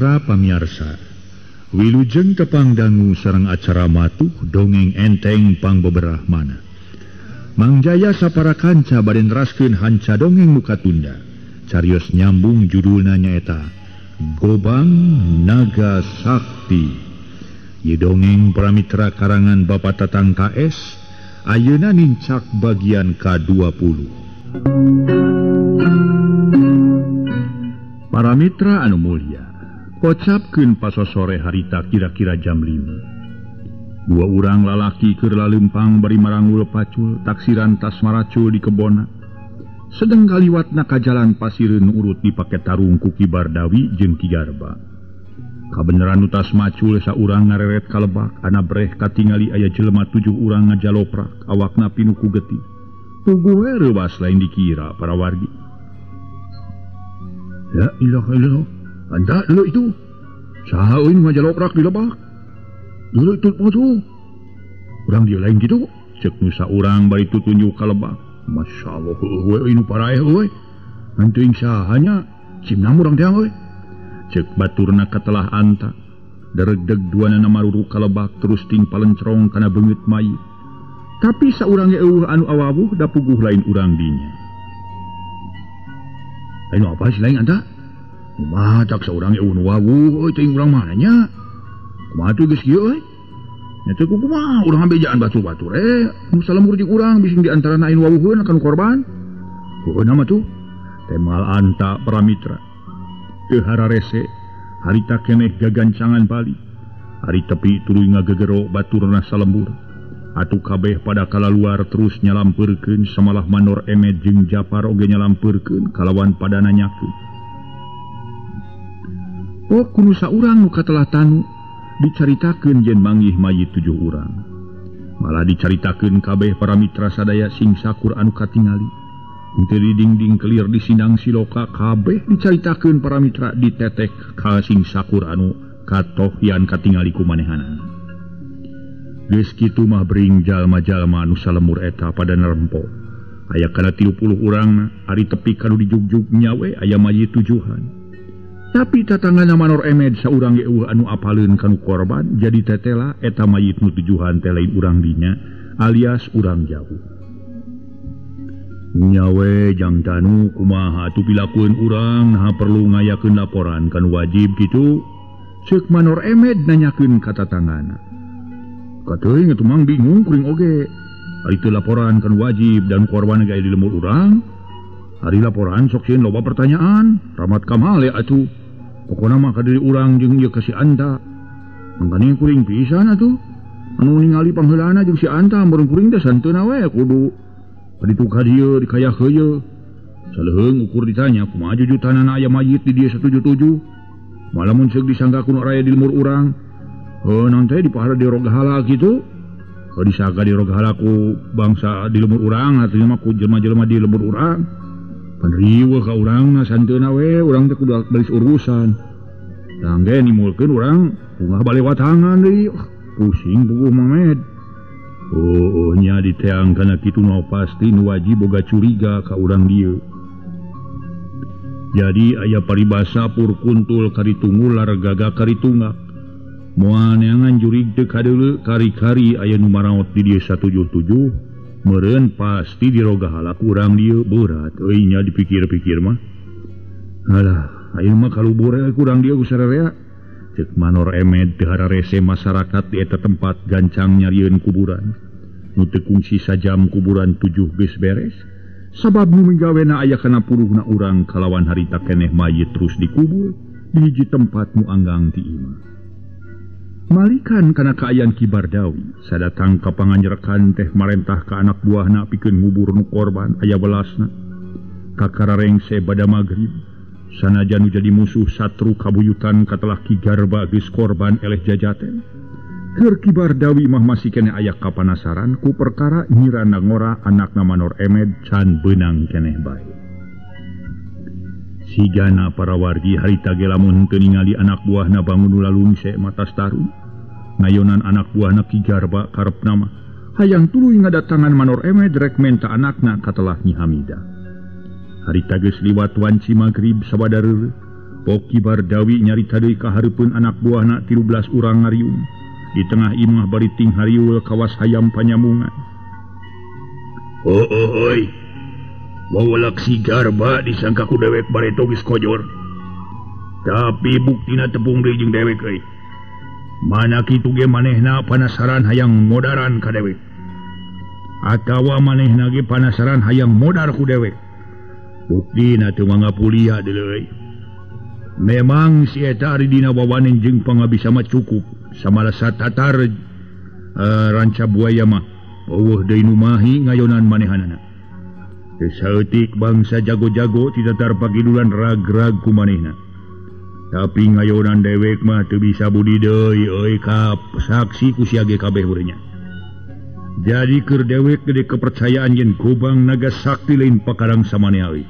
Mitra pamiarsa, wilujeng tepang dangu sareng acara matuh dongeng enteng pangbeberah mana. Mang Jaya sapara kanca bade neraskeun hanca dongeng muka tunda. Carios nyambung judulna nyaeta Gobang Naga Sakti. Ieu dongeng pramitra karangan Bapak Tatang KS, ayeuna nincak bagian ka-20. Para mitra anu mulia, kocapkeun pasosore harita kira-kira jam 5. Dua urang lalaki keur lalempang bari marangul pacul taksiran tas maracul di kebona. Sedeng kaliwatna ka jalan pasireun urut dipake tarung ku Ki Bardawi jeung Ki Garba. Kabeneran nu tas macul saurang ngareret ka lebak, ana breh katingali aya jelema 7 urang ngajaloprak, awakna pinuh ku getih. Puguh we reuwas lain dikira para wargi. La ilaha illallah. Anda dulu itu. Saha euy nu ngajaloprak di lebak? Dulu itu tuh. Urang dia lain kitu. Ceuk nu saurang bari tutunjuk ka lebak. Masyaallah heueuh we euy nu paraeh euy. Ngan teuing saha nya? Cimna urang teh euy. Ceuk baturna katelah anta. Deregdeg duanana maruruk ka lebak terus ting palencrong kana beungeut mayit. Tapi saurang ge eueuh anu awawuh da puguh lain urang dinya. Ayo apa sih lain anta? Kumaha tak saurang eueuh nu wawuh euy teuing urang mana nya? Kumaha tuh geus kieu euy? Nya teu kumaha urang bejaan batur-batur nu salemur jeung urang bising di antarana anu wawuheun kana korban. Heueuh nama tuh? Temal anta pramitra. Teu hararese harita keneh gagancangan bali. Ari tepi tuluy ngagegero baturna salembur. Atuh kabeh pada kalaluar terus nyalampeurkeun samalah Manor Emed jeung Japar oge nyalampeurkeun kalawan pada nanyakeun. Oh kunu saurang nu katelah tanu dicaritakeun yen manggih mayit 7 urang. Malah dicaritakeun kabeh para mitra sadaya sing sakur anu katingali. Henteu di dingding kelir di sindang siloka kabeh dicaritakeun para mitra ditetek ka sing sakur anu katohyan katingali ku manehanana. Geus kitu mah bring jalma-jalma anu salemur eta pada nerempo. Aya kana 30 urangna, ari tepi kanu dijugjug nyawe aya mayit 7-an. Tapi tatanggana Manor Emed saurang ge eueuh anu apaleun kanu korban, jadi tetela eta mayit nu 7-an teh lain urang dinya alias urang jauh. Nyawe jang tanu kumaha atuh pilakueun urang naha perlu ngayakeun laporan kanu wajib kitu? Ceuk Manor Emed nanyakeun ka tatanggana. Kateuing atuh mang bingung kuring oge. Ari teu laporan kan wajib dan korban ge di lemur urang. Ari laporan sok sieun loba pertanyaan, ramat kamale atuh. Pokona mah ka diri urang jeung ieu ka si Anta. Mangkane kuring pisan atuh. Anu ningali pangheulana jeung si Anta meureun kuring teh santeuna we kudu. Kaditu ka dieu dikayakeun ye. Saleuheung ukur ditanya kumaha jujutanana aya mayit di dieu 177. Malah mun seug disangka ku nu raya di lemur urang. Oh, nanti dipahara di rogahala gitu. Oh, disangka di rogahala ku bangsa di lemur urang, artinya mah ku jelema-jelema di lemur urang. Pan riweuh ka urangna santeuna we, urang teh kudu beres urusan. Tah ge nimulkeun urang ungah balewatangan deui. Pusing puguh Mang Med. Oh, nya diteang kana kitu mah pasti nu wajib boga curiga ka urang dieu. Jadi aya paribasa pur kuntul karitunggul largaga karitungak. Moal neangan jurig teu kadeuleu kari-kari aya nu maraot di dieu 177 meureun pasti dirogahala ku urang dieu berat euy nya dipikir-pikir mah. Alah, ayeuna mah kalubur we ku urang dieu ku sararea. Ceuk Manor Emed teu hararese masyarakat di eta tempat gancang nyarieun kuburan. Nu teu kungsi sajam kuburan 7 geus beres. Sabab nu migawena aya kana puruhna urang kalawan harita keneh mayit terus dikubur di hiji tempat nu anggang ti imah. Malikan kana kaayaan Ki Bardawi sadatang ka panganjerekan teh marentah ka anak buahna pikeun ngubur nu korban aya welasna. Kakara rengse bada magrib sanajan nu jadi musuh satru kabuyutan katelah Ki Garba geus korban eleh jajaten. Keur Ki Bardawi mah masih keneh aya kapanasaran ku perkara nyirana ngora anakna Manor Emed can beunang keneh bae. Sigana para wargi harita ge lamun teu ningali anak buahna bangun lalungse matas tarung. Ngayonan anak buahna Ki Garba karepna mah hayang tuluy ngadatangan Manor Emed rek menta anakna katelah Nyi Hamidah. Harita geus liwat wanci magrib sabada reureuh. Pok Ki Bardawi nyarita deui ka hareupeun anak buahna 13 urang ngariung. Di tengah imah bari ting hariul kawas hayam panyamungan. Oh oh oi. Wawalak si Garba disangka ku dewek bareto geus kojor. Tapi buktina tepung deui jeung dewek euy. Mana kitu ge manehna panasaran hayang modaran ka dewek. Atawa manehna ge panasaran hayang modar ku dewek. Buktina teu mangga pulia deui. Memang si eta ari dina wawanen jeung pangabisa mah cukup. Samalasa tatar ranca buaya mah eueuh deui nu mahi ngayonan manehanana. Teu saeutik bangsa jago-jago ti tatar pagidulan rag-rag ku manehna. Tapi ngayonan dewek mah teu bisa budi deui euy kap saksi ku sia ge kabeh urangnya. Jadi keur dewek gede kepercayaan yen Gobang Naga Sakti lain pakarang samaneh euy.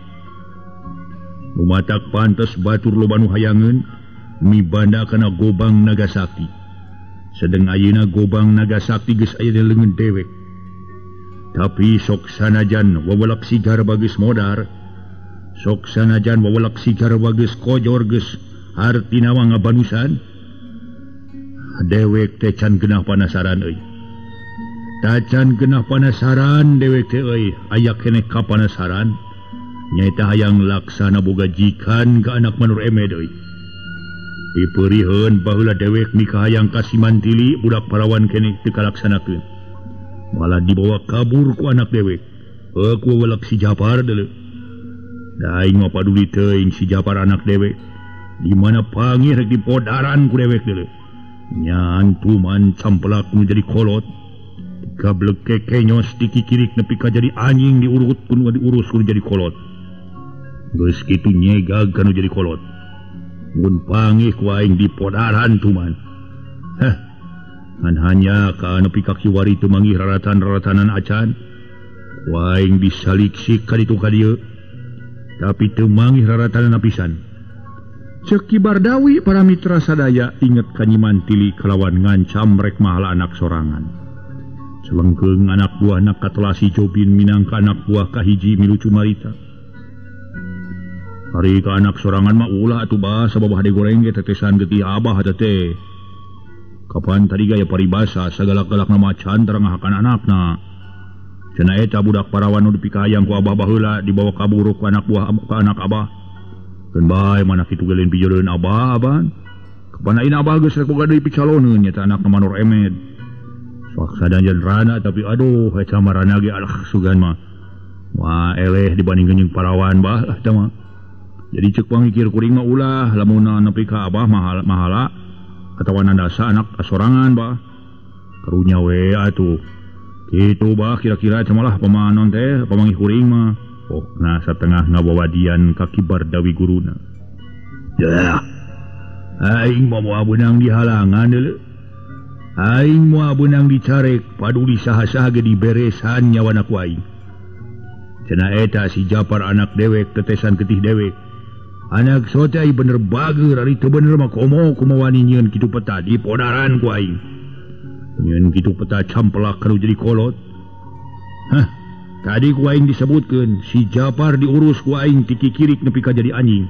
Nu matak pantes batur loba nu hayangeun mibanda kana Gobang Naga Sakti. Sedeng ayeuna Gobang Naga Sakti geus aya di leungeun dewek. Tapi sok sanajan wawalak si Garba geus modar, sok sanajan wawalak si Garba geus kojor geus hartina mah ngabanusan, dewek teh can genah panasaran euy. Tacan genah panasaran dewek teh euy, aya keneh kapanasaran nyaeta hayang laksana boga jikan ka anak Manur Emed euy. Piperiheun baheula dewek nikah hayang ka si Mantili budak parawan keneh teu kalaksanakeun. Malah dibawa kabur ku anak dewek. Ku wawalak si Japar deuleu. Da aing mah paduli teuing si Japar anak dewek. Di mana pangih rek dipodaran ku dewek deuleu. Nyantuman campelak nu jadi kolot. Gablek kekenyos dikikirik nepi ka jadi anjing diurut ku nu diurus ku jadi kolot. Geus kitu nyegag kanu jadi kolot. Mun pangih ku aing dipodaran tuman. Heh. Ngan hanya ka nepi ka kiwari teu manggih raratan-raratanan acan. Ku aing disaliksik ka ditu ka dieu. Tapi teu manggih raratanan pisan. Ceuk Ki Bardawi para mitra sadaya inget ka Nyi Mantili kalawan ngancam rek mahala anak sorangan. Celengkeung anak buahna katelasi Jobin minangka anak buah kahiji milu cumarita. Hari ka anak sorangan mah ulah atuh bah sabab hade goreng ge tetesan getih abah teh. Kapan tadi gaya paribasa sagalak-galakna macan terang ngahakan anakna. Cenah eta budak parawan nu dipikahayang ku abah baheula dibawa kabur ku anak buah ka anak abah. Keun bae mana kitu ge lain pijodeun abah aban. Kapan ayeuna abah geus rek boga deui picaloneun nya anakna Manur Emed. Sok sadajan rana tapi aduh eta mah rana ge alah sugan mah. Wah eleh dibandingkeun jeung parawan bah lah teh mah. Jadi cek pangikir kuring mah ulah lamun nepi ka abah mahala atawa nandasa anak sorangan bah. Karunya we atuh. Kitu bah kira-kira eta malah pamanon teh pamangih kuring mah. Pokna satengah ngawawadian ka Ki Bardawi guruna. Dah. Aing mah moal beunang dihalangan deuleu. Aing moal beunang dicarek paduli saha-saha ge diberesan nyawana ku aing. Cenah eta si Japar anak dewek tetesan getih dewek. Anak sote bener bager ari teu bener mah komo kumaha wani nyieun kitu peta dipodaran ku aing. Nyieun kitu peta campelak kanu jadi kolot. Hah, tadi ku aing disebutkeun si Japar diurus ku aing ti kikirik nepi ka jadi anjing.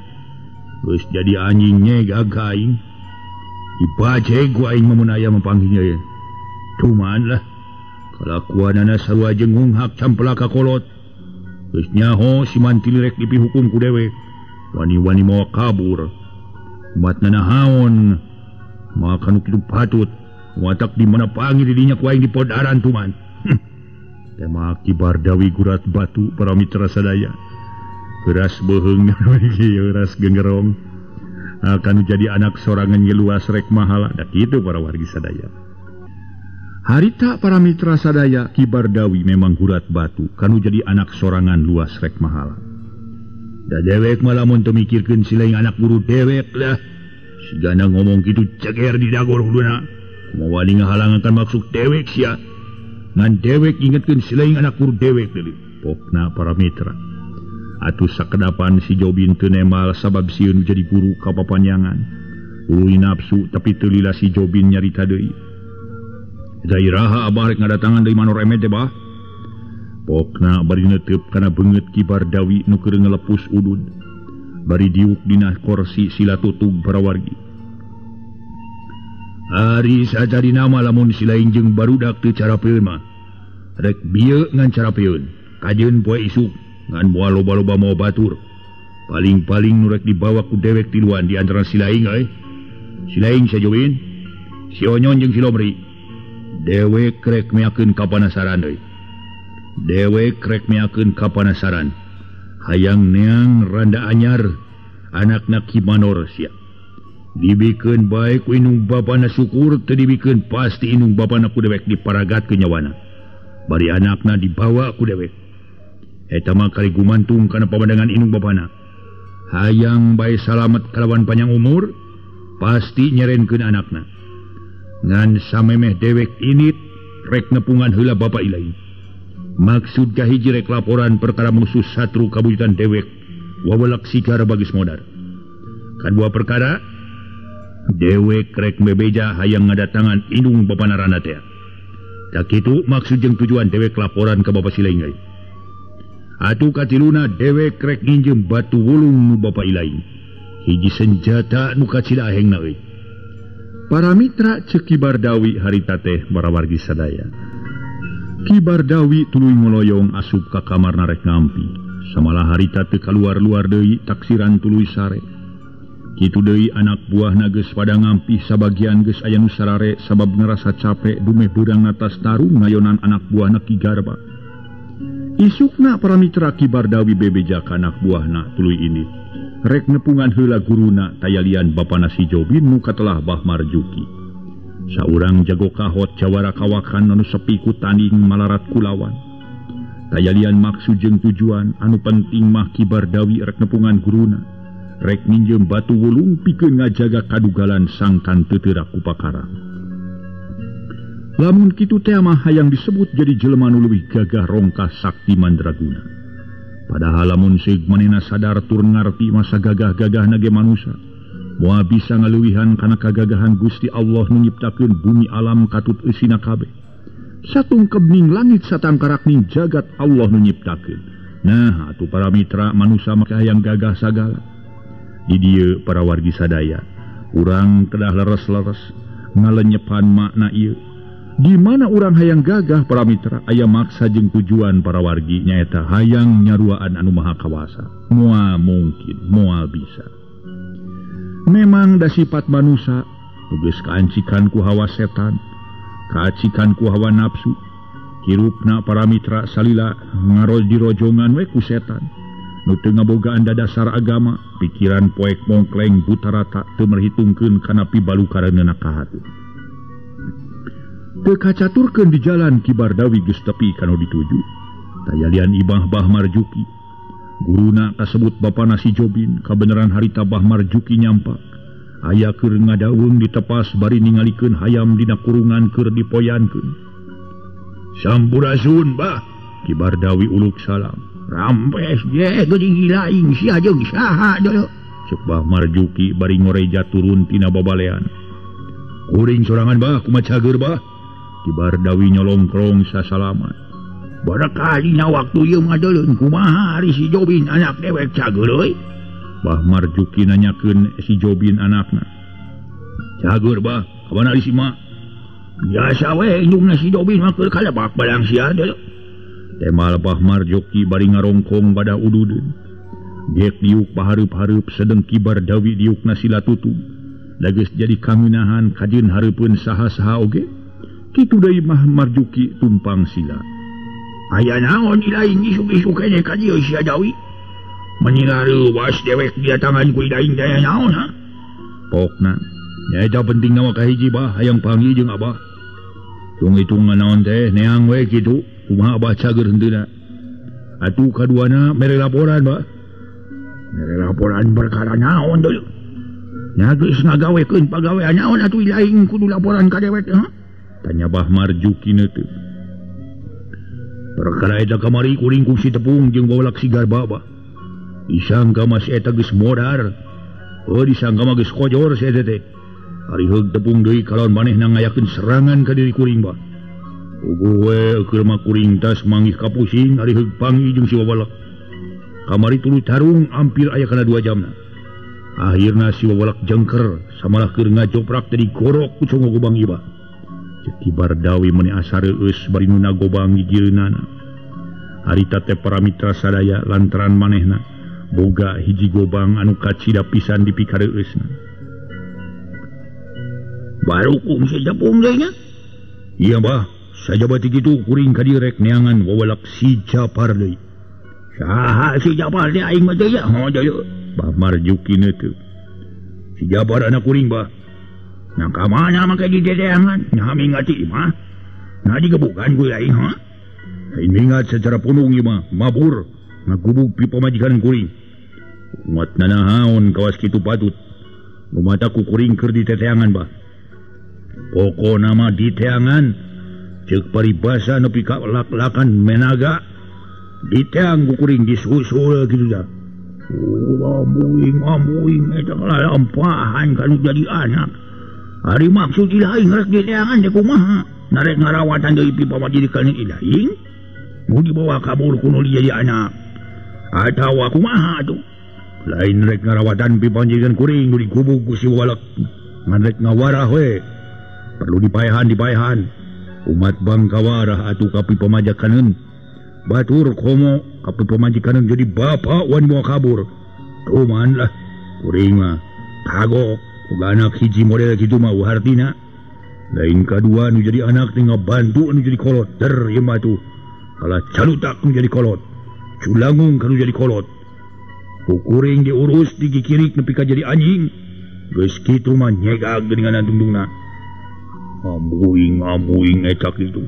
Geus jadi anjing nyegag ka aing. Dibajeg ku aing mah mun aya mapanggihnya ye. Cuman lah kalakuanana sarua jeung ngunghak campelak ka kolot. Geus nyaho si Mantili rek dipihukum ku dewek. Wani-wani mawa kabur. Umatna nahaon. Maka nu kitu patut. Watak di mana panggil didinya ku aing dipodaran tuman. Tema Ki Bardawi gurat batu para mitra sadaya. Geras beuheung geras genggerong. Akan jadi anak sorangan nyeluas rek mahala. Da kitu para wargi sadaya. Harita para mitra sadaya Ki Bardawi memang gurat batu kanu jadi anak sorangan luas rek mahala. Da dewek malah mun teu mikirkeun si lain anak guru dewek lah. Sigana ngomong kitu ceger di dagor huluna. Kumaha wani ngahalangan maksud dewek sia. Ngan dewek ingetkeun si lain anak guru dewek deui. Pokna para mitra. Atuh sakedapan si Jobin teu nemal sabab sieun jadi guru ka papanyangan. Uluy nafsu tapi teu lila si Jobin nyarita deui. Zairaha abah rek ngadatangan deui Manur Emed teh bah. Pokna bari neuteub kana beungeut Ki Bardawi nu keur ngelepus udud. Bari diuk dina korsi sila tutug para wargi. Ari sajadi nama lamun silaing jeung barudak teu carapeun mah. Rek bieu ngan carapeun. Kajeun poe isuk ngan moal loba-loba mau batur. Paling-paling nu rek dibawa ku dewek tiluan di antara silaing euy. Silaing sajeuin, si Onyon jeung si Lomri. Dewek rek meakeun kapanasaran euy. Dewek rek meakeun kapanasaran. Hayang neang randa anyar anakna Ki Manor sia. Dibikeun bae ku indung bapana syukur, teu dibikeun pasti indung bapana ku dewek diparagatkeun nyawana. Bari anakna dibawa ku dewek. Eta mah kali gumantung kana pamandangan indung bapana. Hayang bae salamet kalawan panjang umur, pasti nyerenkeun anakna. Ngan samemeh dewek init rek nepungan heula bapa ilahi. Maksud kahiji rek laporan perkara musuh satru kabujutan dewek wawelak sigar bagis modar. Kadua perkara dewek rek bebeja hayang ngadatangan indung bapana randa teh. Tak kitu maksud jeung tujuan dewek laporan ka bapa silaing euy. Atuh katiluna dewek rek nginjem batu wulung nu bapa ilaing. Hiji senjata nu kacida ahengna euy. Para mitra ceuk Ki Bardawi harita teh barawargi sadaya. Ki Bardawi tuluy ngoloyong asup ka kamarna rek ngampi. Samalah harita teu kaluar-luar deui taksiran tuluy sare. Kitu deui anak buahna geus pada ngampi sabagian geus aya nu sarare sabab ngerasa capek dumeh beurang atas tarung ngayonan anak buahna Ki Garba. Isukna para mitra Ki Bardawi bebeja ka anak buahna tuluy ini. Rek nepungan heula guruna tayalian bapana si Jobin nu katelah Bah Marjuki. Saurang jago kahot jawara kawakan anu sepi ku tanding malarat kulawan. Tayalian maksud jeung tujuan anu penting mah Ki Bardawi rek nepungan guruna. Rek minjem batu wulung pikeun ngajaga kadugalan sangkan teu teurak ku pakarang. Lamun kitu teh mah hayang disebut jadi jelema nu leuwih gagah rongkah sakti mandraguna. Padahal lamun seug manehna sadar tur ngarti masa gagah-gagahna ge manusa. Moal bisa ngaleuwihan kana kagagahan Gusti Allah nu nyiptakeun bumi alam katut eusina kabeh. Satungkebning langit satangkarakning jagat Allah nu nyiptakeun. Nah, atuh para mitra manusa mah hayang gagah sagala. Di dieu para wargi sadaya, urang kedah leres-leres ngalenyepan makna ieu. Di mana urang hayang gagah para mitra aya maksa jeung tujuan para wargi nyaeta hayang nyaruaan anu maha kawasa. Moal mungkin, moal bisa. Memang da sifat manusa geus kaancikan ku hawa setan, kaacikan ku hawa nafsu. Hirupna para mitra salila ngaroji-rojongan we ku setan. Nu teu ngabogaan dasar agama, pikiran poek mongkleng buta rata teu merhitungkeun kana pibalukareunana ka hati. Teu kacaturkeun di jalan Ki Bardawi geus tepi kana dituju. Tayalian Ibah Bah Marjuki. Guruna kasebut bapana si Jobin, kabeneran harita Bah Marjuki nyampak. Aya keur ngadaweung ditepas bari ningalikeun hayam dina kurungan keur dipoyankeun. Sampurasun, Bah. Ki Bardawi uluk salam. Rampes ge geuning laing sia jeung saha deui. Ceuk Bah Marjuki bari ngoreja turun tina babalean. Kuring sorangan Bah, kumaha cager Bah? Ki Bardawi nyolongkrong sasalaman. Barakali na waktu ieu ngadeuleuh kumaha ari si Jobin anak dewek cager euy. Bah Marjuki nanyakeun si Jobin anakna. Cager Bah, kamana ari si Ma? Biasa we indungna si Jobin mah keur kalebak balang sia deui. Temal Bah Marjuki bari ngarongkong pada ududeun. Gek diuk pahareup-hareup sedeng Ki Bardawi diukna sila tutug. Da geus jadi kangunahan kajeun hareupeun saha-saha oge. Kitu deui Bah Marjuki tumpang sila. Aya naon ilaing isuk-isuk keneh ka dieu sia Dawi? Meni lareuwas dewek didatangan ku ilaing daya naon ha? Pokna, nyaeta penting mah kahiji Bah, hayang panggih jeung Abah. Hitung-hitungan naon teh neang we kitu, kumaha Abah cager henteuna. Atuh kaduana mere laporan Bah. Mere laporan perkara naon deui? Nya geus ngagawekeun pagawean naon atuh ilaing kudu laporan ka dewek ha? Tanya Bah Marjuki neuteuk. Perkara eta kamari kuring ku si Tepung jeung bawalak si Garba Bah. Disangka mah si eta geus modar. Oh disangka mah geus kojor si eta teh. Ari heug tepung deui kalawan manehna ngayakeun serangan ka diri kuring Bah. Uguh we keur mah kuring tas manggih ka pusing ari heug panggih jeung si wabalak. Kamari tuluy tarung ampir aya kana 2 jamna. Akhirna si wawalak jengker samalah keur ngajoprak teh digorok ku congo gobang iba. Ceuk Ki Bardawi meuni asa reueus bari nu nagobang gigireunana. Harita teh para mitra sadaya lantaran manehna boga hiji gobang anu kacida pisan dipikareueusna. Baru kum si Japung deui nya? Iya bah, sajaba ti kitu kuring ka dieu rek neangan wawalak si Japar deui. Saha si Japar teh aing mah teh ya? Ho deui. Bah Marjuki teu. Si Japar anak kuring bah. Nah ka mana make didedeangan? Nah minggat imah. Nah digebukan ku aing ha? Lain minggat secara punung ieu mah, mabur ngagubug pi pamajikan kuring. Umat nanahaon kawas kitu patut. Lumata ku kuring keur diteteangan bah. Pokona mah diteangan ceuk paribasa nepi ka lak-lakan menaga diteang ku kuring disusul kitu dah. Oh, amuing eta lampahan kanu jadi anak. Ari maksud ilaing rek diteangan teh kumaha? Narek ngarawatan deui pi pamajikan ilaing? Mu dibawa kabur ku nu jadi anak. Atawa kumaha atuh? Lain rek ngarawatan pi pamajikan kuring nu digubug ku si walak. Ngan rek ngawarah we. Perlu dipaehan. Umat bangkawarah atuh ka pi pamajikaneun. Batur komo ka pi pamajikaneun jadi bapa wan bawa kabur. Kuman lah kuring mah kagok. Boga anak hiji model kitu mah hartina. Lain kadua nu jadi anak teh ngabantu nu jadi kolot. Der ieu mah tuh. Kalah calutak nu jadi kolot. Culangung kanu jadi kolot. Ku kuring diurus digikirik nepi ka jadi anjing. Geus kitu mah nyegag geuningan tungtungna. Amuing eta kitu.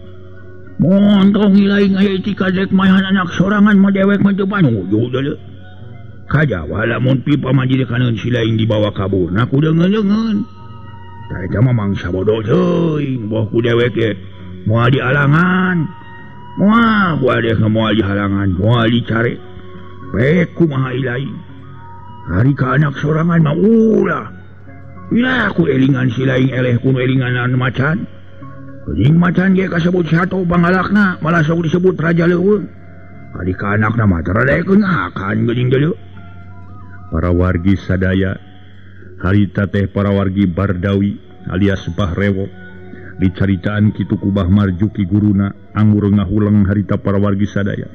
Montong ilaing aya tika dek mayan anak sorangan mah dewek mah teu panuju deuleu. Kajawa lamun pi pamajikaneun si laing dibawa kabur na ku deungeun-deungeun. Tah eta mah mangsa bodoh teuing boh ku dewek ge moal dialangan. Moal ku adek moal dihalangan, moal dicare. Pek kumaha ilaing. Hari ka anak sorangan mah ulah. Ilah ku elingan si laing eleh ku elinganan macan. Geuning macan ge kasebut sato pangalakna malah sok disebut raja leuweung. Hari ka anakna mah taradekeun akan geuning deuleu. Para wargi sadaya harita teh para wargi Bardawi alias Bah Rewok dicaritaan kitu ku Bah Marjuki guruna anggur ngahuleng harita para wargi sadaya.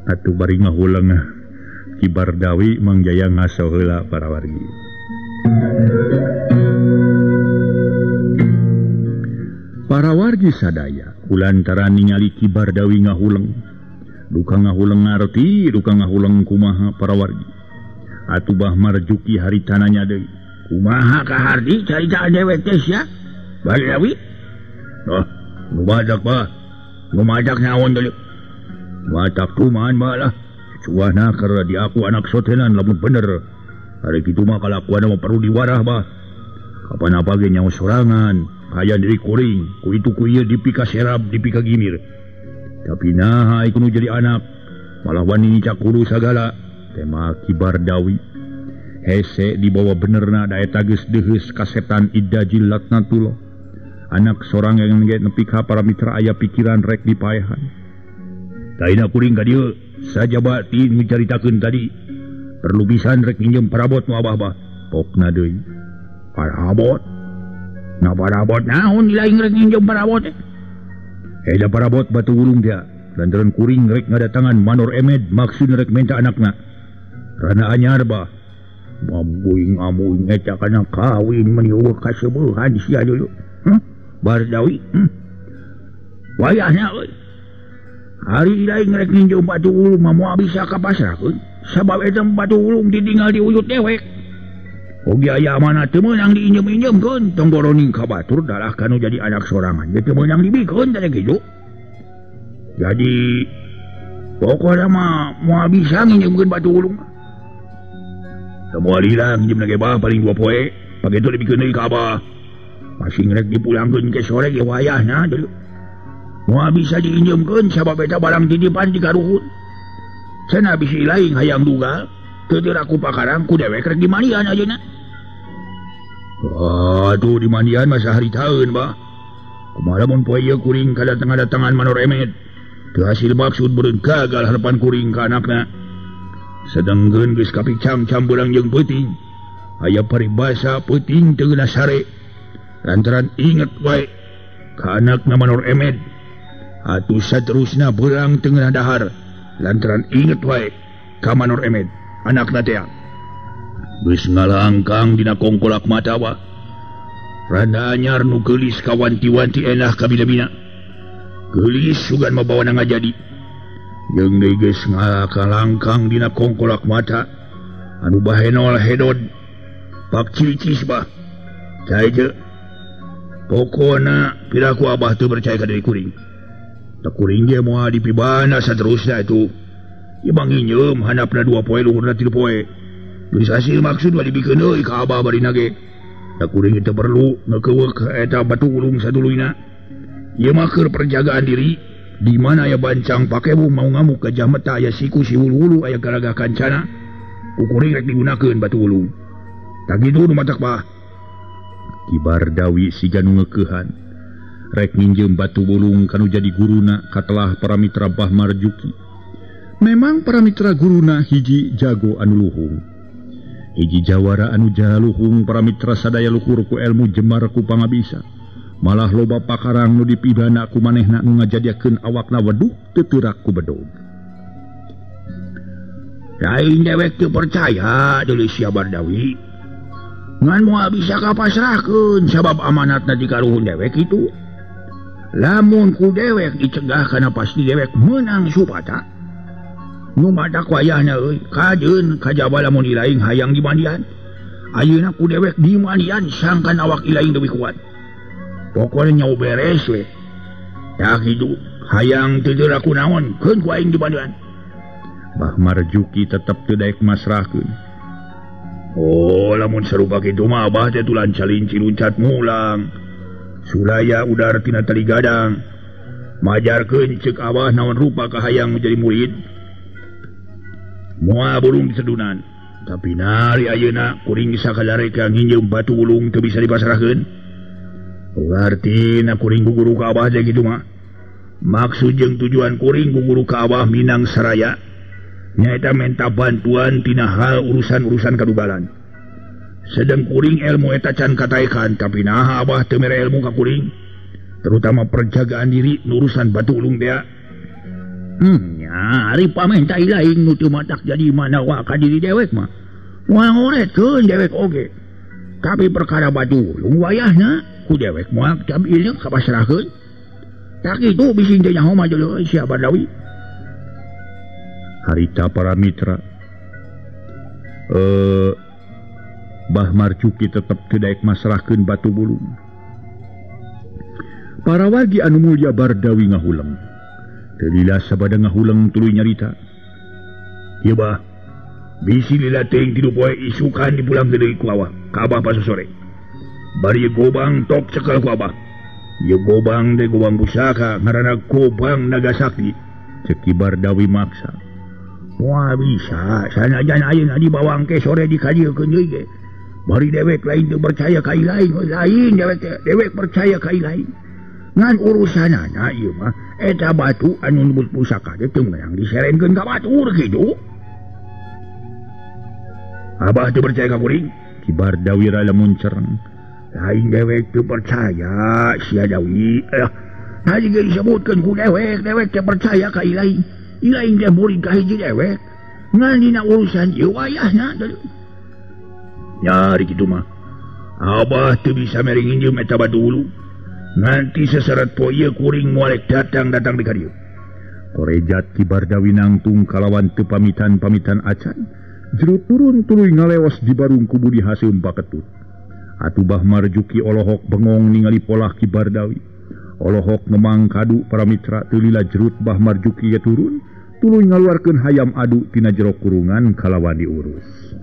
Atuh bari ngahuleng Ki Bardawi Mang Jaya ngaso heula para wargi. Para wargi sadaya kulantaran ningali Ki Bardawi ngahuleng duka ngahuleng ngarti duka ngahuleng kumaha para wargi. Atuh Bah Marjuki harita nanya deui, kumaha kaharti carita dewek teh sia? Bardawi? Noh, nu badak bah. Nu madak naon deui? Matak kumahan bah lah. Cuana keur diaku anak sotenan lamun bener. Hari kitu mah kalakuan mah perlu diwarah bah. Kapan apa ge nyaho sorangan, aya diri kuring, ku itu ku ieu dipika serab, dipika gimir. Tapi naha ieu nu jadi anak, malah wani nyicak kudu sagala. Tema Ki Bardawi hese dibawa benerna da eta geus deuheus ka setan Idajil Laknatullah. Anak sorangan ge nepi ka para mitra aya pikiran rek dipaehan. Taina kuring ka dieu sajaba ti nu caritakeun tadi. Perlu pisan rek minjem parabot nu abah-abah. Pokna deui. Parabot? Na parabot naon lain rek minjem parabot teh? Eta parabot batu gulung dia. Lantaran kuring rek ngadatangan Manor Emed maksud rek minta anakna. Rana anyar bah. Amuing eta kana kawin meni eueuh kaseubehan sia dulu. Huh? Bardawi. Wayahna euy. Hari lain rek ninjau batu ulung mah moal bisa ka pasrahkeun. Sabab eta batu ulung ditinggal di uyut dewek. Oge aya amanah teu meunang diinjem-injemkeun, tong boroning ka batur dalah kanu jadi anak sorangan. Ge teu meunang dibikeun teh kitu. Jadi pokona mah moal bisa nginjemkeun batu ulung. Moal hilang nginjem ge bah paling 2 poe, pageto dibikeun deui ka abah. Masih rek dipulangkeun ke sore ge wayahna deui. Moal bisa diinjemkeun sabab eta barang titipan ti karuhun. Cenah bisi lain hayang duga, teu teu ku pakarang ku dewek rek dimandian ayeuna. Waduh dimandian mah saharitaeun bah. Kumaha mun poe ieu kuring kadatangan-datangan Manor Emed. Teu hasil maksud beureun gagal harapan kuring ka anakna. Sedengkeun geus kapicang-cang beurang jeung peuting. Aya paribasa peuting teu geuna sare. Lantaran inget wae ka anakna Manor Emed. Atuh saterusna beurang teu geuna dahar. Lantaran inget wae ka Manor Emed, anakna teh. Geus ngalangkang dina kongkolak matawa. Randa anyar nu geulis kawanti-wanti enah kabina-bina. Geulis sugan mabawana ngajadi. Jeung deui geus ngakalangkang dina kongkolak mata anu bahenol hedod. Pak cicis bah. Cai je. Pokona piraku abah teu percaya ka diri kuring. Teu kuring ge moal dipibana saterusna itu. Ieu mah nginjeum handapna 2 poe luhurna 3 poe. Geus hasil maksud mah dibikeun deui ka abah barina ge. Da kuring teu perlu ngeukeuk eta batu ulung saduluyna. Ieu mah keur perjagaan diri di mana aya bancang pakebu mau ngamuk gajah meta aya siku si hulu-hulu aya garaga kancana. Ku kuring rek digunakeun batu ulung. Tah kitu nu matak bah. Ki Bardawi siga nu ngeukehan. Rek nginjeum batu bulung kanu jadi guruna katelah para mitra Bah Marjuki. Memang para mitra guruna hiji jago anu luhung. Hiji jawara anu jaluhung para mitra sadaya luhur ku elmu jemar ku pangabisa. Malah loba pakarang nu dipidana ku manehna nu ngajadiakeun awakna weduh teu teurak ku bedog. Lain dewek teu percaya deui sia Bardawi. Ngan moal bisa kapasrahkeun sabab amanatna di karuhun dewek itu. Lamun ku dewek dicegah kana pasti dewek meunang supata. Nu matak wayahna euy kajeun kajaba lamun ilaing hayang dimandian. Ayeuna ku dewek dimandian sangkan awak ilaing leuwih kuat. Pokona nyawa beres we. Tah kitu hayang teu teu ku naon keun ku aing dimandian. Bah Marjuki tetep teu daek masrahkeun. Oh lamun sarupa kitu mah abah teh tulan calinci luncat mulang. Sulaya udar tina tali gadang. Majarkeun ceuk abah naon rupa kahayang menjadi murid. Moal burung disedunan. Tapi nari ayeuna kuring sakadareka nginjeum batu ulung teu bisa dipasrahkeun. Artina kuring guguru ka abah teh kitu mah. Maksud jeung tujuan kuring guguru ka abah Minang Saraya nyaeta menta bantuan tina hal urusan-urusan kadugalan. Sedang kuring ilmu eta can kataekan, tapi naha abah teu mere ilmu ka kuring, terutama perjagaan diri urusan batu ulung teh. Nya ari pamenta ilaing nu teu matak jadi manawa ka diri dewek mah. Moal ngoretkeun dewek oge. Tapi perkara batu ulung wayahna ku dewek moal jam ieu kapasrahkeun. Tak kitu bisi teh nyaho mah deui sia Bardawi. Harita para mitra Bah Marjuki tetep teu daek masrahkeun batu bulung. Para wargi anu mulya Bardawi ngahuleng. Teu lila sabada ngahuleng tuluy nyarita. Ieu bah, bisi lila teuing tilu poe isukan dipulangkeun deui ku awah ka abah pasosore. Bari gobang tok cekel ku abah. Ieu gobang teh gobang pusaka ngaranna Gobang Naga Sakti. Ceuk Ki Bardawi maksa. Wah bisa, sanajan ayeuna dibawa engke sore dikajiekeun deui ge. Bari dewek lain teu percaya ka ilaing, lain dewek teh, dewek percaya ka ilaing. Ngan urusanana ieu mah eta batu anu nyebut pusaka teh teu meunang diserenkeun ka batur kitu. Abah teu percaya ka kuring? Ki Bardawi lamun cereng. Lain dewek teu percaya sia Dawi. Tadi ge disebutkeun ku dewek, dewek teh percaya ka ilaing. Ilaing teh murid ka hiji dewek. Ngan dina urusan ieu wayahna. Nyari kitu mah. Abah teu bisa mere nginjeum eta batu ulu. Nganti seseret poe ieu kuring moal datang-datang di ka dieu. Korejat Ki Bardawi nangtung kalawan teu pamitan-pamitan acan. Jero turun tuluy ngaleos di barung ku Budi Haseum Paketut. Atuh Bah Marjuki olohok bengong ningali polah Ki Bardawi. Olohok ngemang kadu para mitra teu lila jerut Bah Marjuki ge turun tuluy ngaluarkeun hayam adu tina jero kurungan kalawan diurus.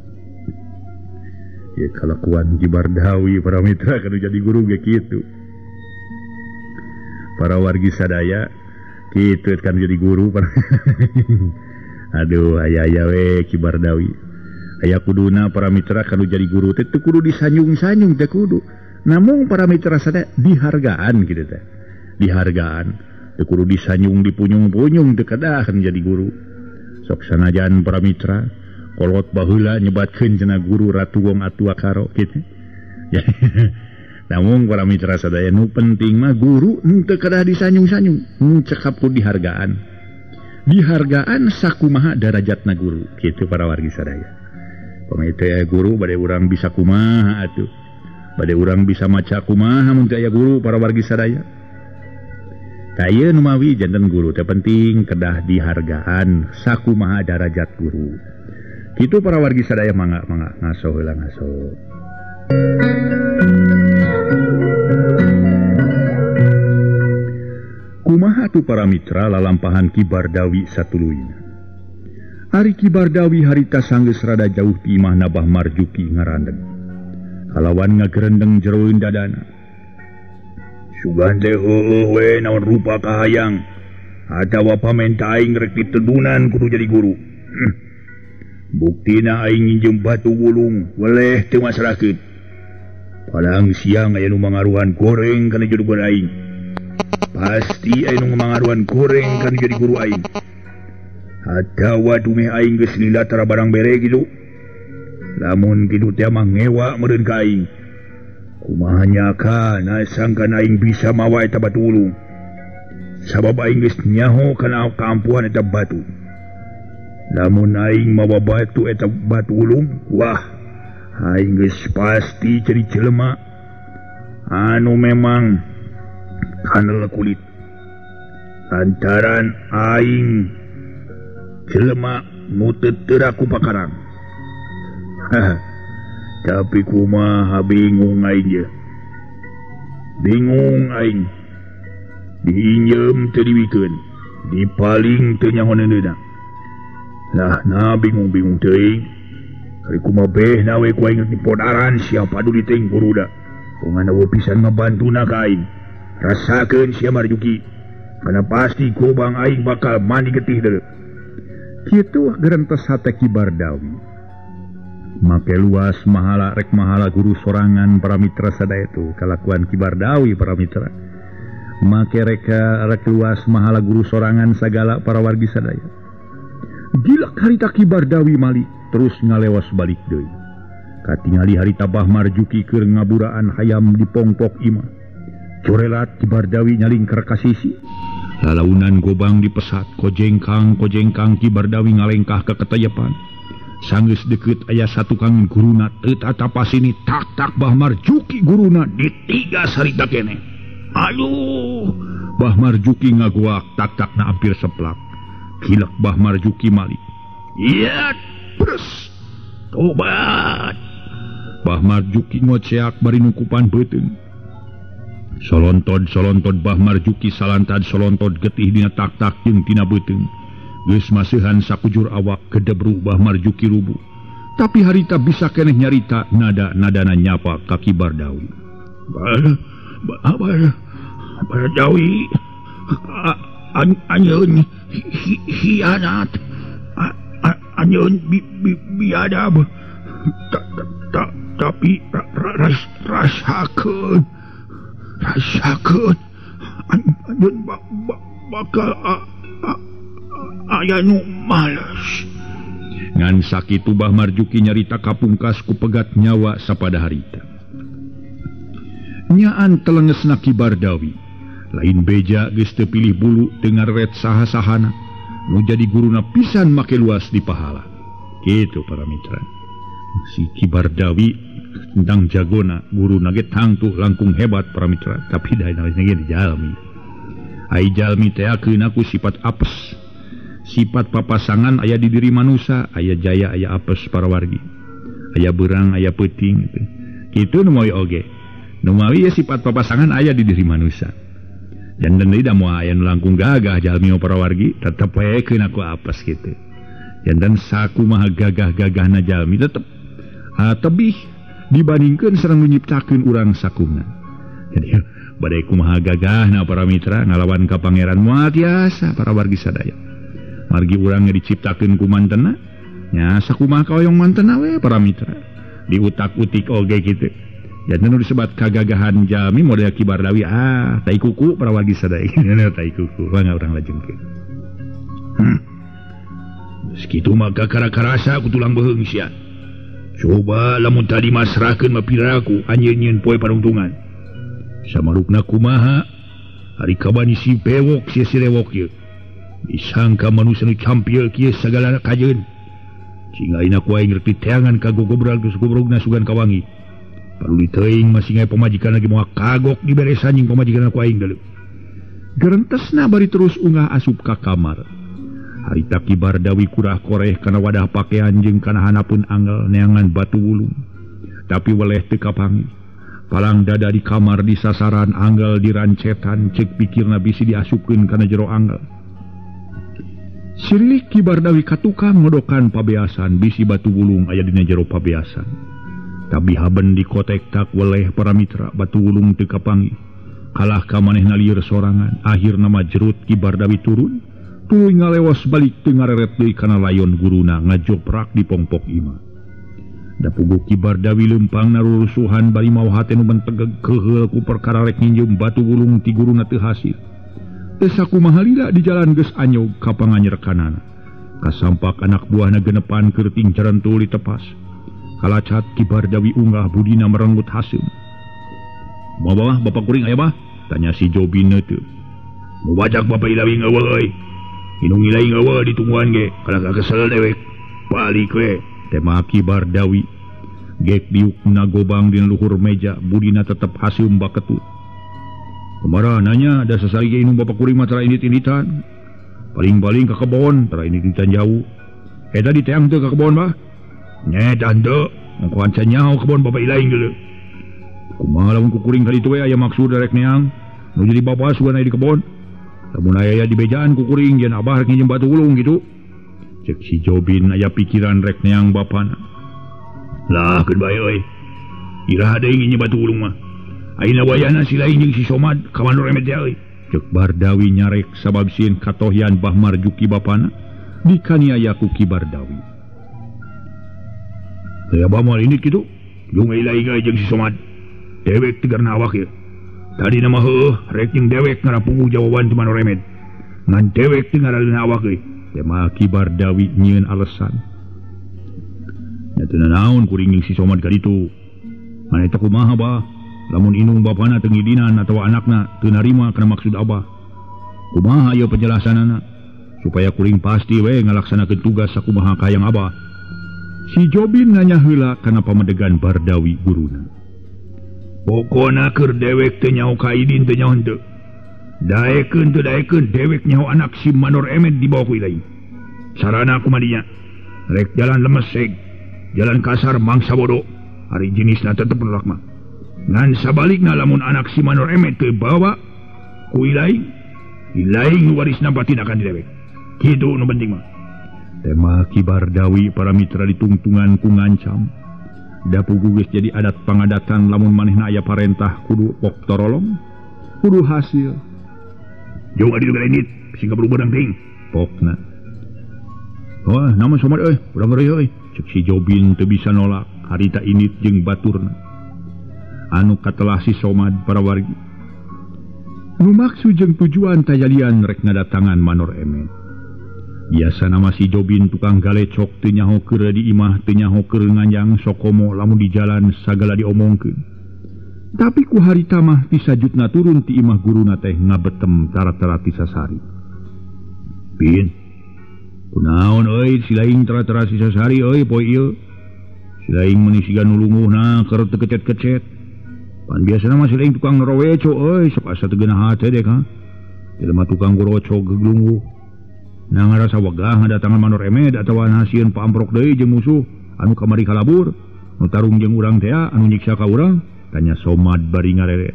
Ya kalakuan Ki Bardawi para mitra kanu jadi guru ge kitu. Para wargi sadaya kitu kan jadi guru. Aduh aya-aya we Ki Bardawi. Aya kuduna para mitra kanu jadi guru teh teu kudu disanjung-sanjung teh kudu. Namun para mitra sadaya dihargaan kitu teh. Dihargaan teu kudu disanjung dipunyung-punyung teu kedah kan jadi guru. Sok sanajan para mitra Kolot baheula nyebatkeun cenah guru Ratu Wong Atua Karo kitu. Namun para mitra sadaya nu penting mah guru henteu kedah disanyung-sanyung, nu cekap ku dihargaan. Dihargaan sakumaha darajatna guru kitu para wargi sadaya. Pamit teh guru bade urang bisa kumaha atuh. Bade urang bisa maca kumaha mun teu aya guru para wargi sadaya. Tah ieu nu mawi janten guru teh penting kedah dihargaan sakumaha darajat guru. Kitu para wargi sadaya mangga mangga ngaso heula ngaso. Kumaha tu para mitra lalampahan Ki Bardawi satuluyna. Ari Ki Bardawi harita sanggeus rada jauh ti imahna Bah Marjuki ngarandeg. Kalawan ngagerendeng jeroeun dadana. Sugan teh heueuh we naon rupa kahayang atawa pamenta aing rek ditedunan kudu jadi guru. Buktina aing nginjem batu wulung weleh teu masrakeun. Padang siang aya nu mangaruhan goreng kana jurugan aing. Pasti aya nu mangaruhan goreng kana jadi guru aing. Atawa dumeh aing geus lila tara barang bere kitu. Lamun kitu teh mah ngewa meureun ka aing. Kumaha nyaka sangkan aing bisa mawa eta batu wulung. Sabab aing geus nyaho kana kaampuhan eta batu. Lamun aing mawa batu eta batu wulung, wah, aing geus pasti jadi jelema anu memang kanel kulit. Lantaran aing jelema nu teu teu ku pakarang. Tapi kumaha bingung aing ye. Bingung aing. Diinjem teu diwikeun, dipaling teu nyahoneunna. Lah na bingung-bingung teuing. Kari kumaha behna we ku aing dipodaran sia paduli teuing guruda. Pongana we pisan ngabantuna ka aing. Rasakeun sia Marjuki. Kana pasti gobang aing bakal mandi getih deuleu. Kitu gerentes hate Ki Bardawi. Make luas mahala rek mahala guru sorangan para mitra sadaya itu kalakuan Ki Bardawi para mitra. Make reka rek luas mahala guru sorangan sagala para wargi sadaya. Gilak harita Ki Bardawi malik terus ngalewas balik deui. Katingali harita Bah Marjuki keur ngaburaan hayam di pongpok imah. Corelat Ki Bardawi nyalingker ka sisi. Lalaunan gobang dipesat kojengkang-kojengkang Ki Bardawi ngalengkah ka ketayepan. Sanggeus deukeut aya satukang guruna teu tatapasini tak tak Bah Marjuki guruna ditigas harita keneh. Aduh, Bah Marjuki ngaguak tak takna hampir seplak. Kilak Bah Marjuki malik. Iya, terus tobat. Bah Marjuki ngoceak bari nukupan beuteung. Solontod-solontod Bah Marjuki salantad solontod getih dina tak-tak jeung tina beuteung. Geus maseuhan sakujur awak kedebru Bah Marjuki rubuh. Tapi harita bisa keneh nyarita nada-nadana nyapa ka Ki Bardawi. Bardawi anjeun hianat, anjeun biadab, tapi rasakeun anjeun bakal aya nu males. Ngan sakitu Bah Marjuki nyarita kapungkas ku pegat nyawa sapada harita. Nyaan telengesna Ki Bardawi. Lain beja geus teu pilih bulu teu ngaret saha-sahana. Nu jadi guruna pisan make luas di pahala. Kitu para mitra. Si Ki Bardawi tentang jagona guruna ge tangtuh langkung hebat para mitra, tapi da ge jalmi. Ai jalmi teh akeuna ku sifat apes. Sifat papasangan aya di diri manusia, aya jaya aya apes para wargi. Aya beurang aya peuting gitu. Kitu nu mawi oge. Nu mawi ya sifat papasangan aya di diri manusia. Janten deui da moal aya nu langkung gagah jalmi para wargi, tetep we keun ku apes kitu. Janten sakumaha gagah-gagahna jalmi tetep tebih dibandingkeun sareng nu nyiptakeun urang sakumna. Jadi bade kumaha gagahna para mitra ngalawan ka pangeran moal tiasa para wargi sadaya. Margi urang diciptakeun ku mantena, nya sakumaha kahoyong mantena we para mitra. Diutak-utik oge kitu. Janten nu disebat kagagahan jalmi model Ki Bardawi tai kuku para wargi sadaya. Tai kuku mangga urang lajengkeun. Sakitu mah kakara karasa ku tulang beuheung sia. Coba lamun tadi masrahkeun mah piraku anjeun nyieun poe panungtungan. Samarukna kumaha? Ari kabani si bewok sia si rewok ieu. Disangka manusia nu campil kieu sagala kajeun. Cing ayeuna ku aing rek diteangan ka gogobral geus gobrogna sugan kawangi. Perlu diteuing masih ngae pamajikan lagi moal kagok diberesan jeung pamajikan ku aing deuleu. Gerentesna bari terus ungah asup ka kamar. Harita Ki Bardawi kurah koreh kana wadah pakean jeung kana hanapun angel neangan batu wulung. Tapi weleh teu kapanggih. Palang dada di kamar di sasaran angel dirancetan ceuk pikirna bisi diasupkeun kana jero angel. Sirilik Ki Bardawi ka tukang ngodokan pabeasan bisi batu wulung aya dina jero pabeasan. Tapi haben dikotek tak weleh para mitra batu wulung teu kapanggih. Kalah ka manehna lieur sorangan, akhirna mah jerut Ki Bardawi turun, tuluy ngalewas balik teu ngareret deui kana layon guruna ngajoprak di pongpok imah. Da puguh Ki Bardawi leumpang narurusuhan bari mawa hate nu mentegeg keuheul ku perkara rek nginjeum batu wulung ti guruna teu hasil. Teu sakumaha lila di jalan geus anyog ka panganyerekanana. Kasampak anak buahna genepan keur tingcaran tuli tepas. Kalacat Ki Bardawi unggah budina merenggut hasil. "Mau bah bapak kuring aya bah?" tanya si Jobin teu. "Mau bajak bapak ilawi eueuh euy. Inung ilaing eueuh ditungguan ge, kalah kesel dewek. Balik we." Tema Ki Bardawi. Gek diukna gobang dina luhur meja, budina tetep haseum baketut. "Kemara nanya da sasari ge inung bapak kuring mah tara indit-inditan. Paling-paling ka kebon, tara indit-inditan jauh. Eta diteang teu ka kebon bah?" "Nyedan teu, ongkohan can nyaho kebon bapak ilaing deuleu." "Kumaha lamun kukuring ka ditu we aya maksud rek neang? Nu jadi bapa sugan aya di kebon. Lamun aya di bejaan kukuring jeung abah rek nginjem batu wulung kitu." Cek si Jobin aya pikiran rek neang bapana. "Lah keun bae euy. Iraha deui nginjem batu wulung mah. Ayeuna wayahna si lain jeung si Somad ka Mandor Emet teh euy." Cek Bardawi nyarek sabab sieun katohyan Bah Marjuki bapana dikaniaya ku Ki Bardawi. "Aya bah moal indit kitu? Jeung ilaing euy jeung si Somad. Dewek tegarna awak ieu. Tadi nama heueuh rek jeung dewek ngarapuguh jawaban ti Mandor Emet. Ngan dewek teu ngaraleuna awak euy." Tema Ki Bardawi nyieun alesan. "Nya teu nanaon kuring jeung si Somad ka ditu. Mane teh kumaha bah? Lamun inung bapana teu ngidinan atawa anakna teu narima kana maksud abah. Kumaha ieu penjelasanana? Supaya kuring pasti we ngalaksanakeun tugas sakumaha kahayang abah." Si Jobin nanya heula kana pamedegan Bardawi guruna. "Pokona keur dewek teu nyaho ka idin teu nyaho henteu. Daekeun teu daekeun dewek nyaho anak si Mandor Emet dibawa ku ilaing. Sarana kumadinya? Rek jalan lemes seg, jalan kasar mangsa bodoh. Ari jenisna tetep nolak mah. Ngan sabalikna lamun anak si Mandor Emet teu bawa ku ilaing, ilaing nu warisna patinakan di dewek. Kitu nu penting mah." Tema Ki Bardawi para mitra ditungtungan ku ngancam. Da puguh geus jadi adat pangadatan lamun manehna aya parentah kudu pok torolong, kudu hasil. "Jauh adi nu indit, sing kaburu beunang teuing." Pokna. "Wah, nama Somad euy, urang ngeri euy." Cek si Jobin teu bisa nolak harita indit jeung baturna. Anu katelah si Somad para wargi. Nu maksud jeung tujuan tajadian rek ngadatangan Manor Emet. Biasa nama si Jobin tukang galecok teu nyaho keur di imah teu nyaho keur nganjang sokomo lamun di jalan sagala diomongkeun. Tapi ku harita mah ti sajutna turun ti imah guruna teh ngabetem tara-tara ti sasari. "Pin, kunaon euy si laing tara-tara si sasari euy poe ieu? Si laing meuni siga nu lunguhna keur teu kecet-kecet. Pan biasana mah si laing tukang ngeroweco euy, sok asa teu geunah hate dek ha. Jelema tukang gorocog geglungguh. Nah ngarasa wegah ngadatangan Mandor Emet atawa hasieun paamprok deui jeung musuh anu kamari kalabur, nu tarung jeung urang tea anu nyiksa ka urang?" tanya Somad bari ngarere.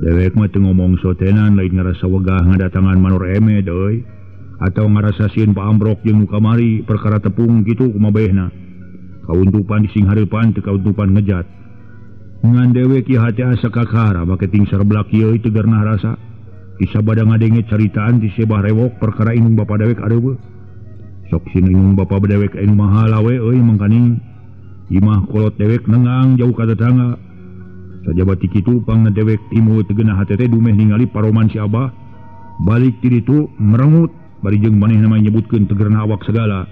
"Dewek mah teu ngomong sotenan lain ngarasa wegah ngadatangan Mandor Emet euy atau ngarasa sieun paamprok jeung nu kamari perkara tepung kitu kumaha behna. Kauntupan di sing hareupan teu kauntupan ngejat. Ngan dewek ieu hate asa kakara make ting sarblak ieu tegarna rasa. Isa bada ngadenge caritaan ti sebah rewok perkara inung bapa dewek areueuh. Sok sieun inung bapa dewek anu mahala we euy mangkaning imah kolot dewek nengang jauh ka tetangga. Sajaba ti kitu pangna dewek timu teu geunah hate teh dumeh ningali paroman si abah. Balik ti ditu merengut Bari jeung manehna mah nyebutkeun tegerna awak segala.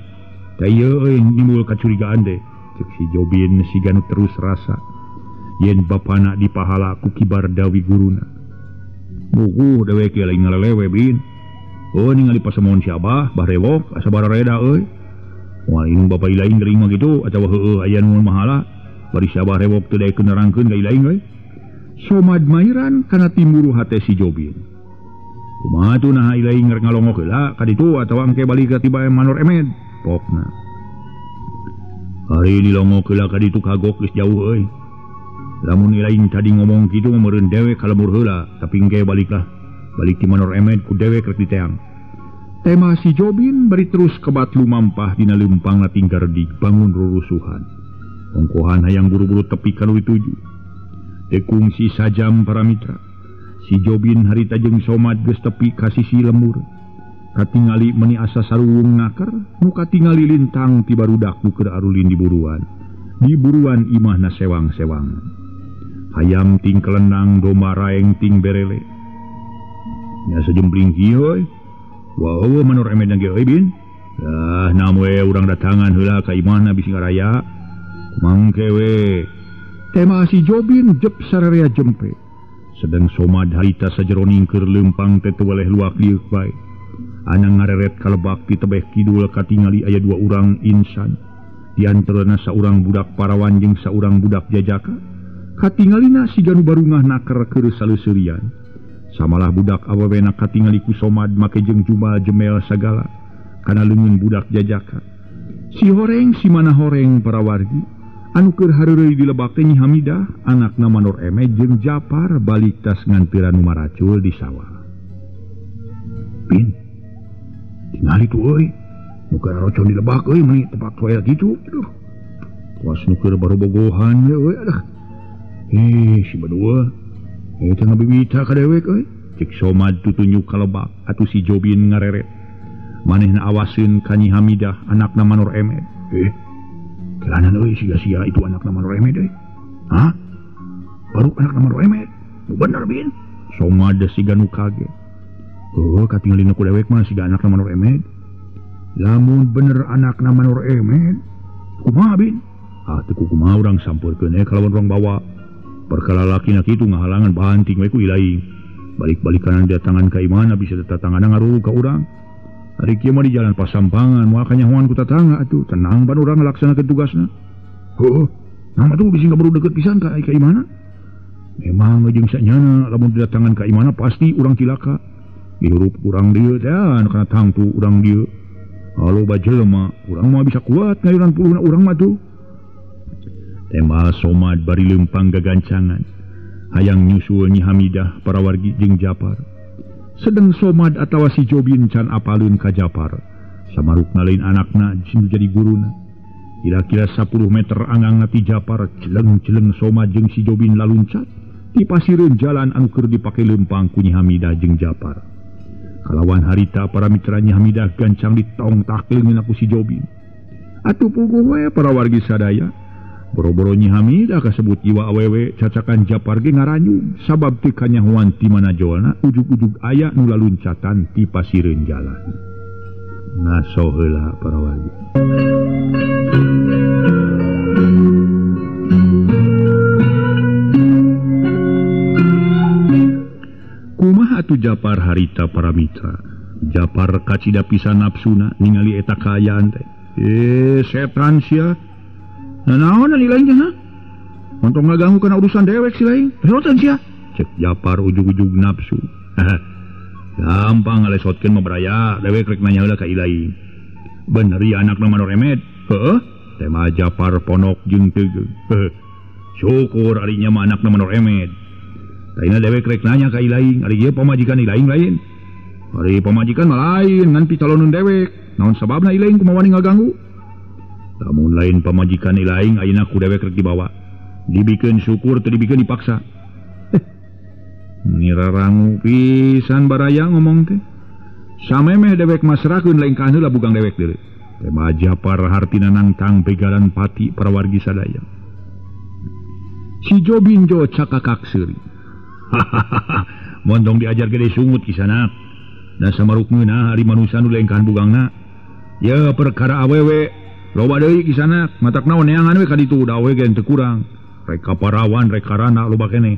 Tah ieu euy nimbul kacurigaan teh. Cek si Jobin siga nu terus rasa yen bapana dipahala ku Kibar Dawi guruna. Buku dewek lain ngalelewe bin. Oh ningali pasemon si Abah, Bah Rewok asa barareda euy. Moal indung bapa ilaing gering mah kitu atawa heueuh aya nu mahala. Bari si Abah Rewok teu daekeun nerangkeun ka ilaing euy. Somad mairan kana timburu hate si Jobin. Kumaha tuh naha ilaing rek ngalongok heula ka ditu atawa engke balik ka tiba Manor Emed pokna. Ari dilongok heula ka ditu kagok geus jauh euy. Lamun ilaing tadi ngomong kitu mah meureun dewek ka lembur heula, tapi engke baliklah. Balik ti Manor Emed ku dewek rek diteang. Tema si Jobin bari terus kebat lumampah dina leumpangna tingkar di bangun rurusuhan. Ongkohan hayang buru-buru tepi ka nu dituju. Tekungsi sajam para mitra. Si Jobin harita jeung Somad geus tepi ka sisi lembur. Katingali meuni asa saruwung naker, nu katingali lintang ti barudak nu keur arulin di buruan. Di buruan imahna sewang-sewang. Hayam ting kelendang, domba raeng ting berele. Nya sajempling kieu euy. Wah, eueuh Manor Emed ge euy bin. Lah, naon we urang datangan heula ka imahna bisi ngaraya. Mangke we. Tema si Jobin jep sararea jempe. Sedang Somad harita sajeroning keur leumpang teh teu weleh luak liuk bae. Anang ngareret kalebak ti tebeh kidul katingali aya dua urang insan. Di antarana saurang budak parawan jeung saurang budak jajaka. Katingalina siga nu barungah naker keur saleuseurian. Samalah budak awewena katingali ku Somad make jeung jumal jemel sagala kana leungeun budak jajaka. Si horeng si mana horeng para wargi. Anu keur hareureuy di lebak teh Nyi Hamidah, anakna Manor Emed jeung Japar balik tas ngantiran nu maracul di sawah. Pin, tingali tuh euy, nu keur rocon di lebak euy meuni tepak toel kitu. Aduh. Kuas nu keur barobogohan ye euy aduh. Si badua. Eta ngabibita ka dewek euy. Cek Somad tutunjuk ka lebak atuh si Jobin ngareret. Manehna awaseun ka Nyi Hamidah, anakna Manor Emed. Kelanan euy sia-sia itu anakna Manor Emed euy. Hah? Baru anakna Manor Emed. Nu bener bin. Somad siga nu kaget. Heuh katingalina ku dewek mah siga anakna Manor Emed. Lamun bener anakna Manor Emed, kumaha bin? Ah teu kumaha urang sampeurkeun kalawan urang bawa. Perkara lakina kitu ngahalangan banting we ku ilaing. Balik-balik kanan datangan ka imahna bisa tatangan ngaruh ka urang. Ari kieu mah di jalan pasampangan moal kanyahoan ku tatangga atuh. Tenang ban urang ngalaksanakeun tugasna. Heuh, nah atuh bisi baru deket pisan ka imahna. Memang jeung sanyana lamun didatangan ka imahna pasti urang cilaka. Dihurup urang dieu teh kana tangtu urang dieu. Halo jelema, urang mah bisa kuat ngayuran puluhna urang mah tuh. Tema Somad bari leumpang gagancangan. Hayang nyusul Nyi Hamidah para wargi jeung Japar. Sedang Somad atawa si Jobin can apaleun ka Japar. Samarukna lain anakna jeung jadi guruna. Kira-kira 10 meter angangna ti Japar, jeleng-jeleng Somad jeung si Jobin laluncat di pasireun jalan anu keur dipake leumpang ku Nyi Hamidah jeung Japar. Kalawan harita para mitra Nyi Hamidah gancang ditongtak leungeunna ku si Jobin. Atuh puguh we para wargi sadaya. Boro-boro Nyi Hamidah kasebut jiwa awewe cacakan Japar ge ngaranyu sabab teu kanyahoan ti mana jolna ujug-ujug aya nu laluncatan ti pasireun jalan. Ngaso heula para wargi. Kumaha atuh Japar harita para mitra? Japar kacida pisan nafsuna ningali eta kaayaan teh. Setan sia. Nah, naon lain teh ha? Ontong ngaganggu kana urusan dewek si lain. Setan sia. Cek Japar ujug-ujug nafsu. Gampang ngalesotkeun mah baraya, dewek rek nanya heula ka ilaing. Bener ieu anakna Manor Emed? Heueuh. Tema Japar ponok jeung teugeung. Syukur ari nya mah anakna Manor Emed. Lainna dewek rek nanya ka ilaing, ari ieu pamajikan ilaing lain. Ari pamajikan mah lain, ngan picaloneun dewek. Naon sababna ilaing kumaha wani ngaganggu? Lamun lain pamajikan ilaing ayeuna ku dewek rek dibawa. Dibikeun syukur teu dibikeun dipaksa. Nirarangu pisan baraya ngomong teh. Samemeh dewek masrahkeun lengkah heula bugang dewek deui. Tema Japar hartina nangtang begalan pati para wargi sadaya. Si Jobin jo cakakak seuri. Hahaha, montong diajar gede sungut kisanak. Da samaruk ngeunah ari manusia nu lengkahan bugangna. Ya perkara awewe loba deui kisanak matak naon neangan we ka ditu da awewe ge teu kurang. Rek ka parawan rek ka rana loba keneh.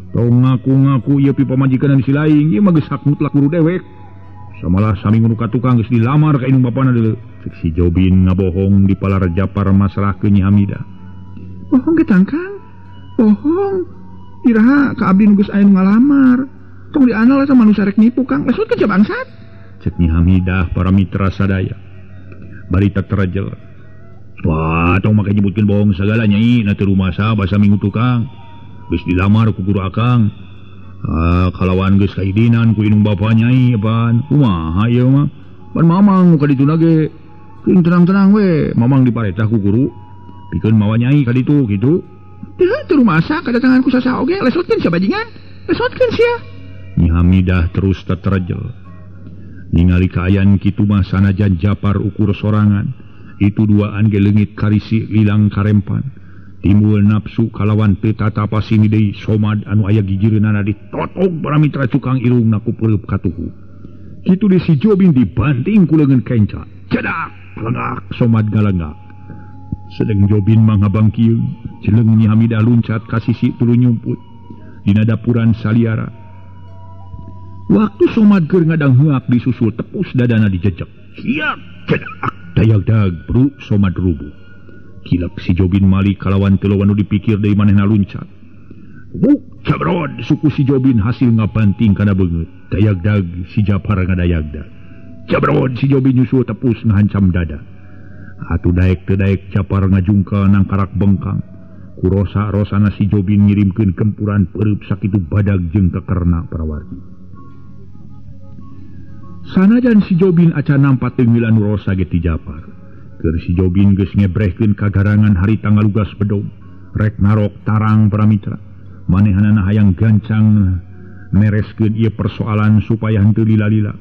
Tong ngaku-ngaku ieu pipamajikan si laing ieu mah geus hak mutlak guru dewek. Samalah sami ngunu ka tukang geus dilamar ka indung bapana deuleu. Cek si Jobin ngabohong di palar Japar masalah ke Nyi Hamidah. Bohong ge tangkang. Bohong. Iraha ka abdi nu geus aya nu ngalamar. Tong dianal eta manusia rek nipu Kang. Lesot ke bangsat. Cek Nyi Hamidah para mitra sadaya. Barita terajel. Wah, tong make nyebutkeun bohong sagala nyai na teu rumasa basa minggu tukang. Geus dilamar ku guru akang. Ah, kalawan geus kaidinan ku indung bapa nyai pan. Kumaha ieu mah? Pan mamang nu ka dituna ge. Keun tenang-tenang we, mamang diparetah ku guru. Pikeun mawa nyai ka ditu kitu. Teu teu rumasa kadatangan ku sasaha oge, lesotkeun sia bajingan. Lesotkeun sia. Nyi Hamidah terus teterjel. Ningali kaayaan kitu mah sanajan Japar ukur sorangan. Itu duaan ge leungit karisi ilang karempan. Timbul nafsu kalawan teu tatapa sini deui Somad anu aya gigireunana ditotog para mitra cukang irungna ku peureub katuhu. Kitu di si Jobin dibanting ku leungeun kenca. Cedak, lenggak Somad galenggak. Sedeng Jobin mah ngabangkieun, jeleng Nyi Hamidah luncat ka sisi tuluy nyumput dina dapuran saliara. Waktu Somad keur ngadangheak disusul tepus dadana dijejek. Siap, cedak, dayag-dag bru Somad rubuh. Kilap si Jobin mali kalawan teu loba nu dipikir deui manehna luncat. Buk cabrod suku si Jobin hasil ngabanting kana beungeut. Dayag-dag si Japar ngadayagdag. Cabrod si Jobin nyusul tepus ngahancam dada. Atuh daek teu daek Japar ngajungkal nangkarak bengkang. Ku rosa-rosana si Jobin ngirimkeun gempuran peureub sakitu badag jeung kekerna parawargi. Sanajan si Jobin acan nampak teu milan rosa ge ti Japar. Keur si Jobin geus ngebrehkeun kagarangan harita ngalugas bedog, rek narok tarang para mitra. Manehanana hayang gancang mereskeun ieu persoalan supaya henteu lila-lila.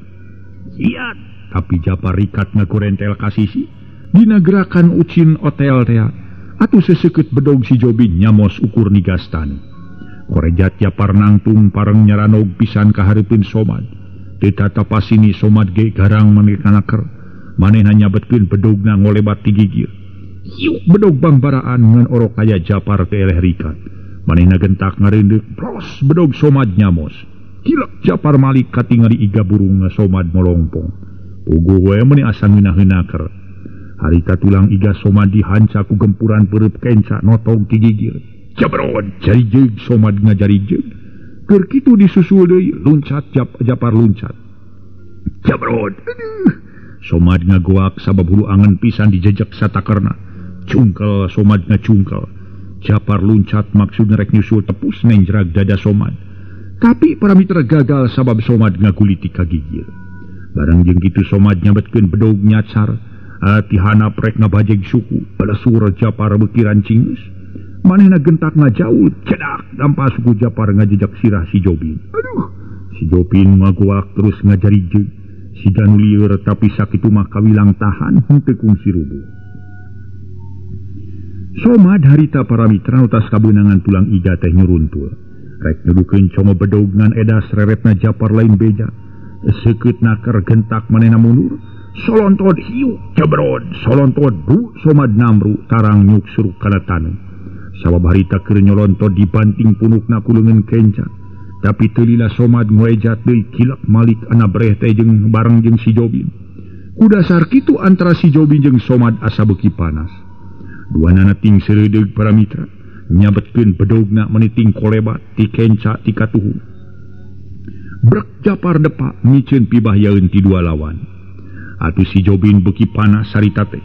Siat, tapi Japar rikat ngakurentel ka sisi dina gerakan ucin otel tea. Atuh seseukeut bedog si Jobin nyamos ukur nigastan. Korejat Japar nangtung pareng nyaranog pisan ka hareupeun Somad. Teu tatapa sini Somad ge garang manehna manehna nyabetkeun bedogna ngolebat ti gigir. Hiuk bedog bangbaraan ngan orok aya Japar teu eleh rikat. Manehna gentak ngareundeuk, pros bedog Somad nyamos. Kilek Japar malik katingali iga burung Somad molongpong. Puguh we meuni asa ngeunah-heunaker. Harita tulang iga Somad dihanca ku gempuran peureub kenca notog ti gigir. Jabrod jarijeug Somad ngajarijeug. Keur kitu disusul deui luncat Japar luncat. Jabrod. Aduh. Somad ngagoak sabab hulu angen pisan dijejek satakerna. Cungkel Somad ngacungkel. Japar luncat maksudna rek nyusul tepus nenjrag dada Somad. Tapi para mitra gagal sabab Somad ngaguliti ka gigir. Barang jeung kitu Somad nyabetkeun bedog nyacar, tihanap rek ngabajeg suku, balesur Japar beuki rancingeus. Manehna gentak ngajaul, cedak dampa suku Japar ngajejak sirah si Jobin. Aduh, si Jobin ngagoak terus ngajarijeg. Siga nu lieur tapi sakitu mah kawilang tahan henteu kungsi rubuh. Somad harita para mitra nu tas kabeunangan tulang iga teh nyuruntul. Rek nudukeun congo bedog ngan edas reretna Japar lain beja. Seukeut naker gentak manehna mundur. Solontod hiu jebrod, solontod bu Somad namru tarang nyuk suruk kana taneuh. Sabab harita keur nyolontod dibanting punukna ku leungeun kenca. Tapi teu lila Somad ngoejat deui kilek malik anabreh teh jeung bareng jeung si Jobin. Ku dasar kitu antara si Jobin jeung Somad asa beuki panas. Duanana ting seureudeuh para mitra, nyabetkeun bedogna meuni ting kolebat ti kenca ti katuhu. Brek Japar depak miceun pibahyaeun ti dua lawan. Atuh si Jobin beuki panas sarita teh.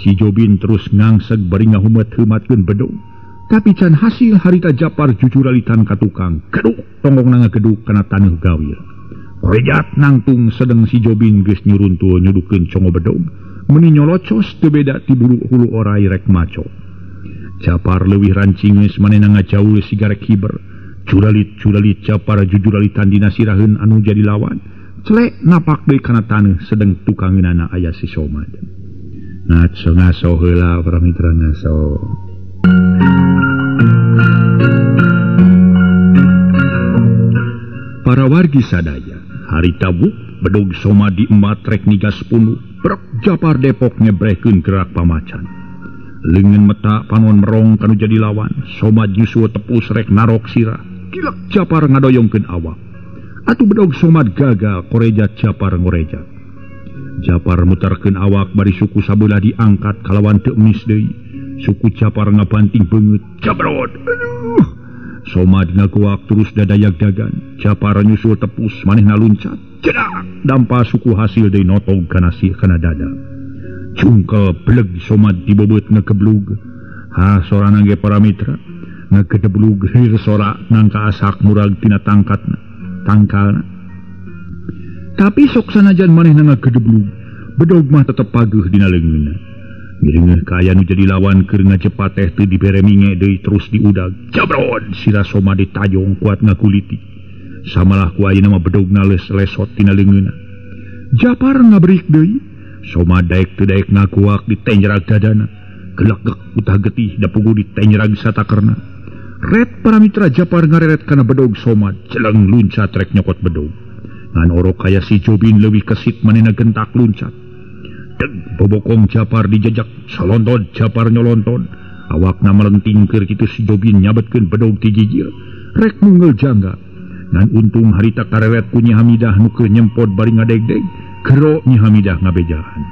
Si Jobin terus ngangseg bari ngahumet-humatkeun bedog. Tapi can hasil harita Japar jujuralitan ka tukang. Keduk tonggongna ngageduk kana taneuh gawir. Korejat nangtung sedeng si Jobin geus nyuruntul nyudukeun congo bedog. Meuni nyolocos teu beda ti bulu hulu orai rek maco. Japar leuwih rancingeus manehna ngajaul siga rek hiber. Curalit-curalit Japar jujuralitan dina siraheun anu jadi lawan. Celek napak deui kana taneuh sedeng tukangeunana aya si Somad. Ngaso ngaso heula para mitra ngaso. Para wargi sadaya, harita buk Bedog Somad diembat rek nigas punduh. Brek Japar Depok ngebrehkeun gerak pamacan. Leungeun meta panon merong kanu jadi lawan. Somad nyusul tepus rek narok sirah. Kilek Japar ngadoyongkeun awak. Atuh bedog Somad gagal korejat Japar ngorejat. Japar muterkeun awak bari suku sabelah diangkat kalawan teu emis deui. Suku Japar ngabanting beungeut. Jabrot. Aduh. Somad ngagoak terus dadayag-dagan. Japar nyusul tepus manehna luncat. Jedak dampa suku hasil deui notog kana si kana dada. Cungkel beleg Somad dibebeut ngegeblug. Ha sorana ge para mitra ngegedeblug hir sora nangka asak murag tina tangkatna tangkalna. Tapi sok sanajan manehna ngagedeblug, bedog mah tetep pageuh dina leungeunna. Miringeuh ka aya nu jadi lawan keur ngajepat teh teu dibere minge deui terus diudag. Jabrod sirah Somad ditajong kuat ngakuliti. Samalah ku ayeuna mah bedogna leus lesot tina leungeunna. Japar ngabrik deui. Somad daek teu daek ngakuak ditenjerag dadana. Gelek-gek utah getih da puguh ditenjerag satakerna. Ret para mitra Japar ngareret kana bedog Somad, celeng luncat rek nyokot bedog. Ngan orok kaya si Jobin leuwih kesit manehna gentak luncat. Deg bobokong Japar dijejak, salonton Japar nyolonton. Awakna melenting keur kitu si Jobin nyabetkeun bedog ti gigir, rek munggel jangga. Ngan untung harita kareret ku Nyi Hamidah nu keur nyempot bari ngadegdeg, gero Nyi Hamidah ngabejaan.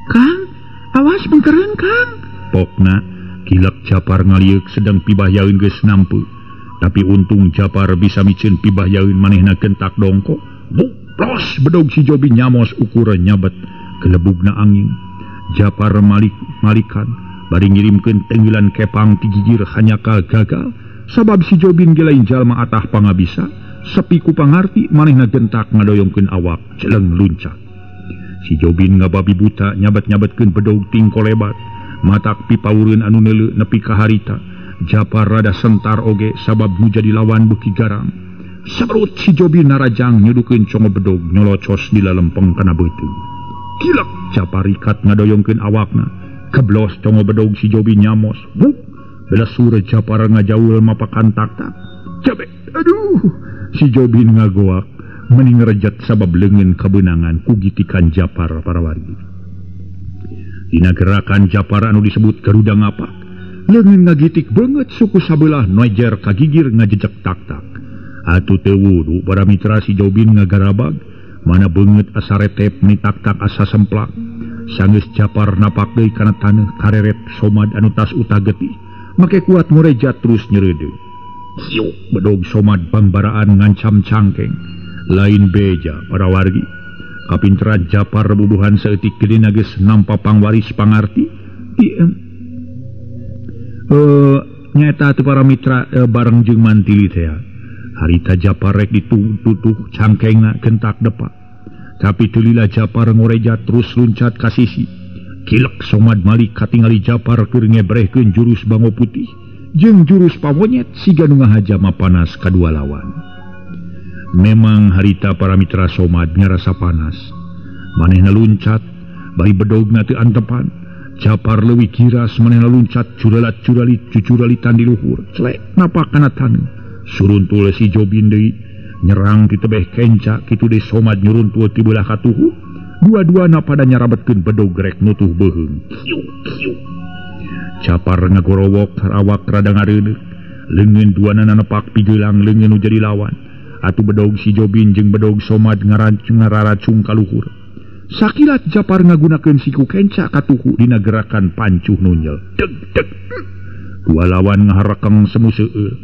Kang, awas mengkeren Kang. Pokna kilek Japar ngalieuk sedang pibahyaeun geus nampe. Tapi untung Japar bisa miceun pibahyaeun manehna gentak dongko. Buk plos bedog si Jobi nyamos ukuran nyabet kelebugna angin. Japar malik malikan bari ngirimkeun tenggilan kepang ti gigir hanyakal gagal. Sabab si Jobin ge lain jalma atah pangabisa, sepi ku pangarti manehna gentak ngadoyongkeun awak celeng luncat. Si Jobin ngababi buta nyabet-nyabetkeun bedog tingko lebat, matak pipawureun anu neuleu nepi ka harita. Japar rada sentar oge sabab nu jadi lawan beuki garang. Sabrut si Jobin narajang nyudukeun congo bedog nyolocos di lalempeng kana beuteung. Kilek Japar rikat ngadoyongkeun awakna, keblos congo bedog si Jobin nyamos. Buk belesur Japar ngajaul mapakan tak-tak. Cabek, aduh, si Jobin ngagoak meni ngerejet sabab leungeun kabeunangan ku gitikan Japar para wargi. Dina gerakan Japar anu disebut Garuda ngapak, leungeun ngagitik beungeut suku sabelah nojer kagigir ngajejek tak-tak. Atuh teu wudu para mitra si Jobin ngagarabag, mana beungeut asa retep meni tak-tak asa semplak. Sanggeus Japar napak deui kana taneuh kareret Somad anu tas utah getih. Make kuat ngorejat terus nyereudeuh. Siuk bedog Somad bangbaraan ngancam cangkeng. Lain beja para wargi. Kapinteran Japar bubuhan saeutik gedeuna geus nampa pangwaris pangarti. Nyaeta teu para mitra bareng jeung mantili teh. Harita Japar rek ditutuh cangkengna gentak depak. Tapi teu lila Japar ngorejat terus luncat ka sisi. Kilek Somad malik katingali Japar keur ngebrehkeun jurus bango putih jeung jurus pamonyet siga nu ngahaja mapanas kadua lawan. Memang harita para mitra Somad ngarasa panas. Manehna luncat bari bedogna teu antepan. Japar leuwih giras manehna luncat curalat-curalit cucuralitan di luhur. Celek napak kana taneuh. Suruntul si Jobin deui nyerang ti tebeh kenca kitu deui Somad nyuruntul ti beulah katuhu. Dua-duana pada nyarabetkeun bedog rek nutuh beuheung. Kiu kiu. Japar ngagorowok awak rada ngareuneuh. Leungeun duanana nepak pigeulang leungeun nu jadi lawan. Atuh bedog si Jobin jeung bedog Somad ngararacung ka luhur. Sakilat Japar ngagunakeun siku kenca katuhu dina gerakan pancuh nunyel. Deg deg. Dua lawan ngaharekeng semu seueur.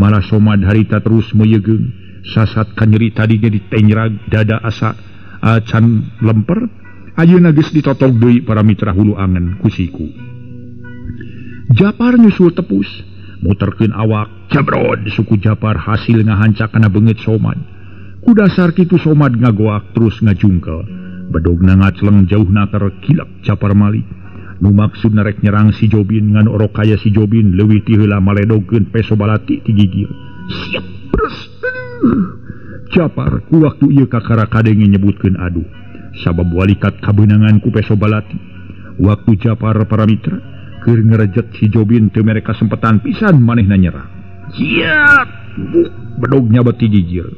Malah Somad harita terus meuyeugeung. Sasat kanyeri tadi ge ditenjrag dada asa acan lemper, ayeuna geus ditotog deui para mitra hulu angen ku siku. Japar nyusul tepus, muterkeun awak, jabrod suku Japar hasil ngahancak kana beungeut Somad. Ku dasar kitu Somad ngagoak terus ngajungkel. Bedogna ngacleng jauhna terkilak Japar malik. Nu maksudna rek nyerang si Jobin ngan orok kaya si Jobin leuwih ti heula maledogkeun peso balati ti gigir. Siap beres. Japar ku waktu ieu kakara kadenge nyebutkeun aduh sabab walikat kabeunangan ku peso balati. Waktu Japar para mitra keur ngerejet si Jobin teu mere kasempetan pisan manehna nyerang. Siap buk bedog nyabet ti gigir.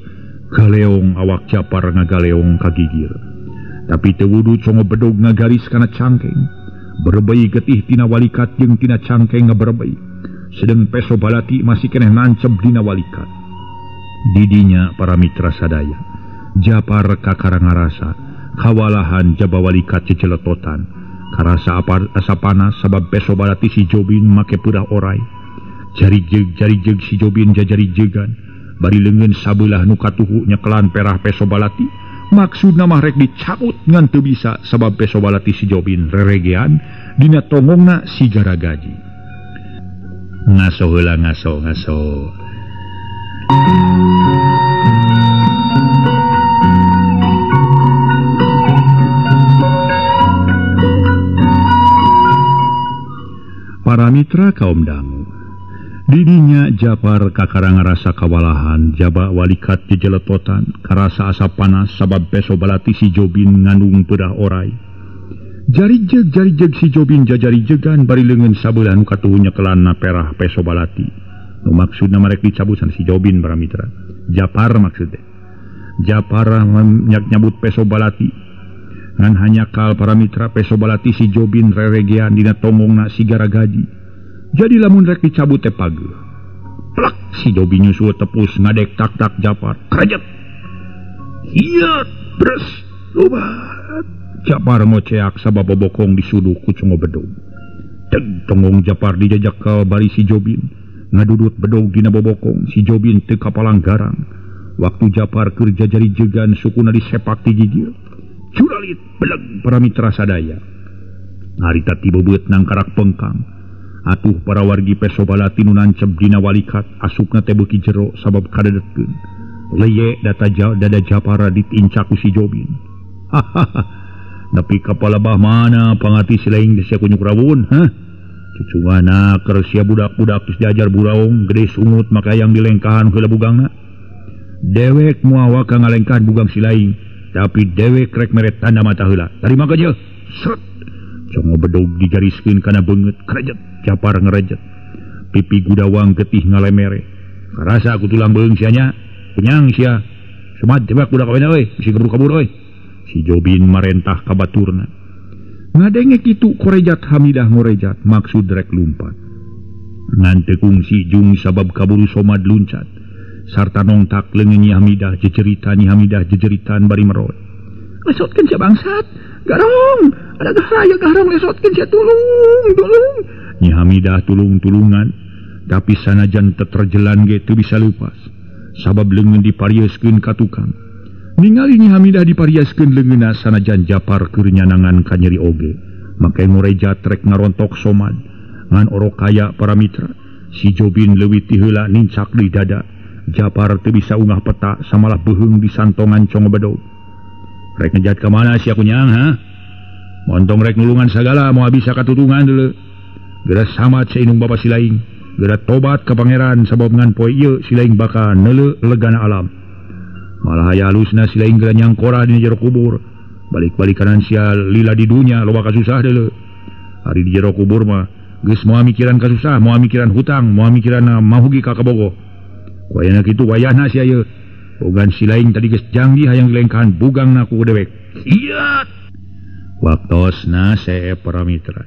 Galeong awak Japar ngagaleong kagigir. Tapi teu wudu congo bedog ngagaris kana cangkeng. Berebei getih tina walikat jeung tina cangkeng ngaberebei. Sedeng peso balati masih keneh nancep dina walikat. Didinya para mitra sadaya. Japar kakara ngarasa kawalahan jaba walikat ceceletotan. Karasa asa panas sabab peso balati si Jobin make peudah orai. Jari jeg si Jobin jajari jegan. Bari leungeun sabelah nu katuhu nyekelan perah peso balati. Maksudna mah rek dicabut ngan teu bisa sabab peso balati si Jobin reregean dina tongongna si garagaji. Ngaso heula ngaso ngaso. Para mitra kaum dangu, didinya Japar kakara ngarasa kawalahan jaba walikat jejeletotan karasa asa panas sabab peso balati si Jobin ngandung peudah orai. Jari jeg si Jobin jajari jegan bari leungeun sabelah nu katuhu nyekelanna perah peso balati. Nu maksudna marek dicabutan si Jobin para mitra. Japar maksudnya. Japar nyabut peso balati. Ngan hanyakal para mitra peso balati si Jobin reregean dina tongongna si garagaji. Jadi lamun rek dicabut teh pageuh. Plak si Jobin nyusul tepus ngadek tak-tak Japar. Krejet. Hiat bres lobat. Japar ngoceak sabab bobokong disuduh ku congo bedog. Teg tonggong Japar dijajak ka bari si Jobin. Ngadudut bedog dina bobokong si Jobin teu kapalang garang. Waktu Japar keur jajari jegan sukuna disepak ti gigir. Curalit beleg para mitra sadaya. Harita tibebeut nangkarak pengkang. Atuh para wargi peso balati nu nancep dina walikat asupna teh beuki jero sabab kadedetkeun. Leye dada Japara ditincak ku si Jobin. Hahaha. Nepi ka palebah mana pangati si laing geus kunyuk rawun, hah? Cucungana keur sia budak-budak geus diajar buraung gede sungut maka yang dilengkahan heula bugangna. Dewek moal waka ngalengkahan bugang si laing, tapi dewek rek mere tanda mata heula. Tarima ka jeuh. Sret. Congo bedog digariskeun kana beungeut, krejet Japar ngerejet. Pipi gudawang getih ngalemere. Karasa ku tulang beung sia nya, kunyang sia. Sumat tebak budak awena euy, bisi kabur-kabur euy. Si Jobin marentah ka baturna. Ngadenge kitu korejat Hamidah ngorejat maksud rek lumpat. Ngan teu kungsi jung sabab kaburu Somad luncat. Sarta nongtak leungeun Nyi Hamidah jejeritan Nyi Hamidah jejeritan bari merot. Lesotkeun sia bangsat. Garong, ada garaya garong lesotkeun sia tulung, tulung. Nyi Hamidah tulung-tulungan, tapi sanajan teterjelan ge teu bisa leupas. Sabab leungeun diparieskeun ka tukang. Ningali Nyi Hamidah diparieskeun leungeunna sanajan Japar keur nyanangan ka nyeri oge. Make ngorejat rek ngarontok Somad. Ngan orok kaya para mitra, si Jobin leuwih ti heula nincak di dada. Japar teu bisa ungah peta samalah beuheung di santongan congo bedog. Rek ngejat ka mana sia kunyang ha? Montong rek nulungan sagala moal bisa katutungan deuleu. Geura samat sainung bapa si laing. Geura tobat ka pangeran sabab ngan poe ieu si laing bakal neuleu legana alam. Malah aya halusna si laing geura nyangkora dina jero kubur. Balik-balik kanan sia lila di dunya loba kasusah deuleu. Ari di jero kubur mah geus moal mikiran kasusah, moal mikiran hutang, moal mikiran mahugi ka kabogoh. Ku ayana kitu wayahna sia ieu. Bogan si laing tadi geus janggih hayang dilengkahan bugangna ku dewek. Iat. Waktosna seep para mitra.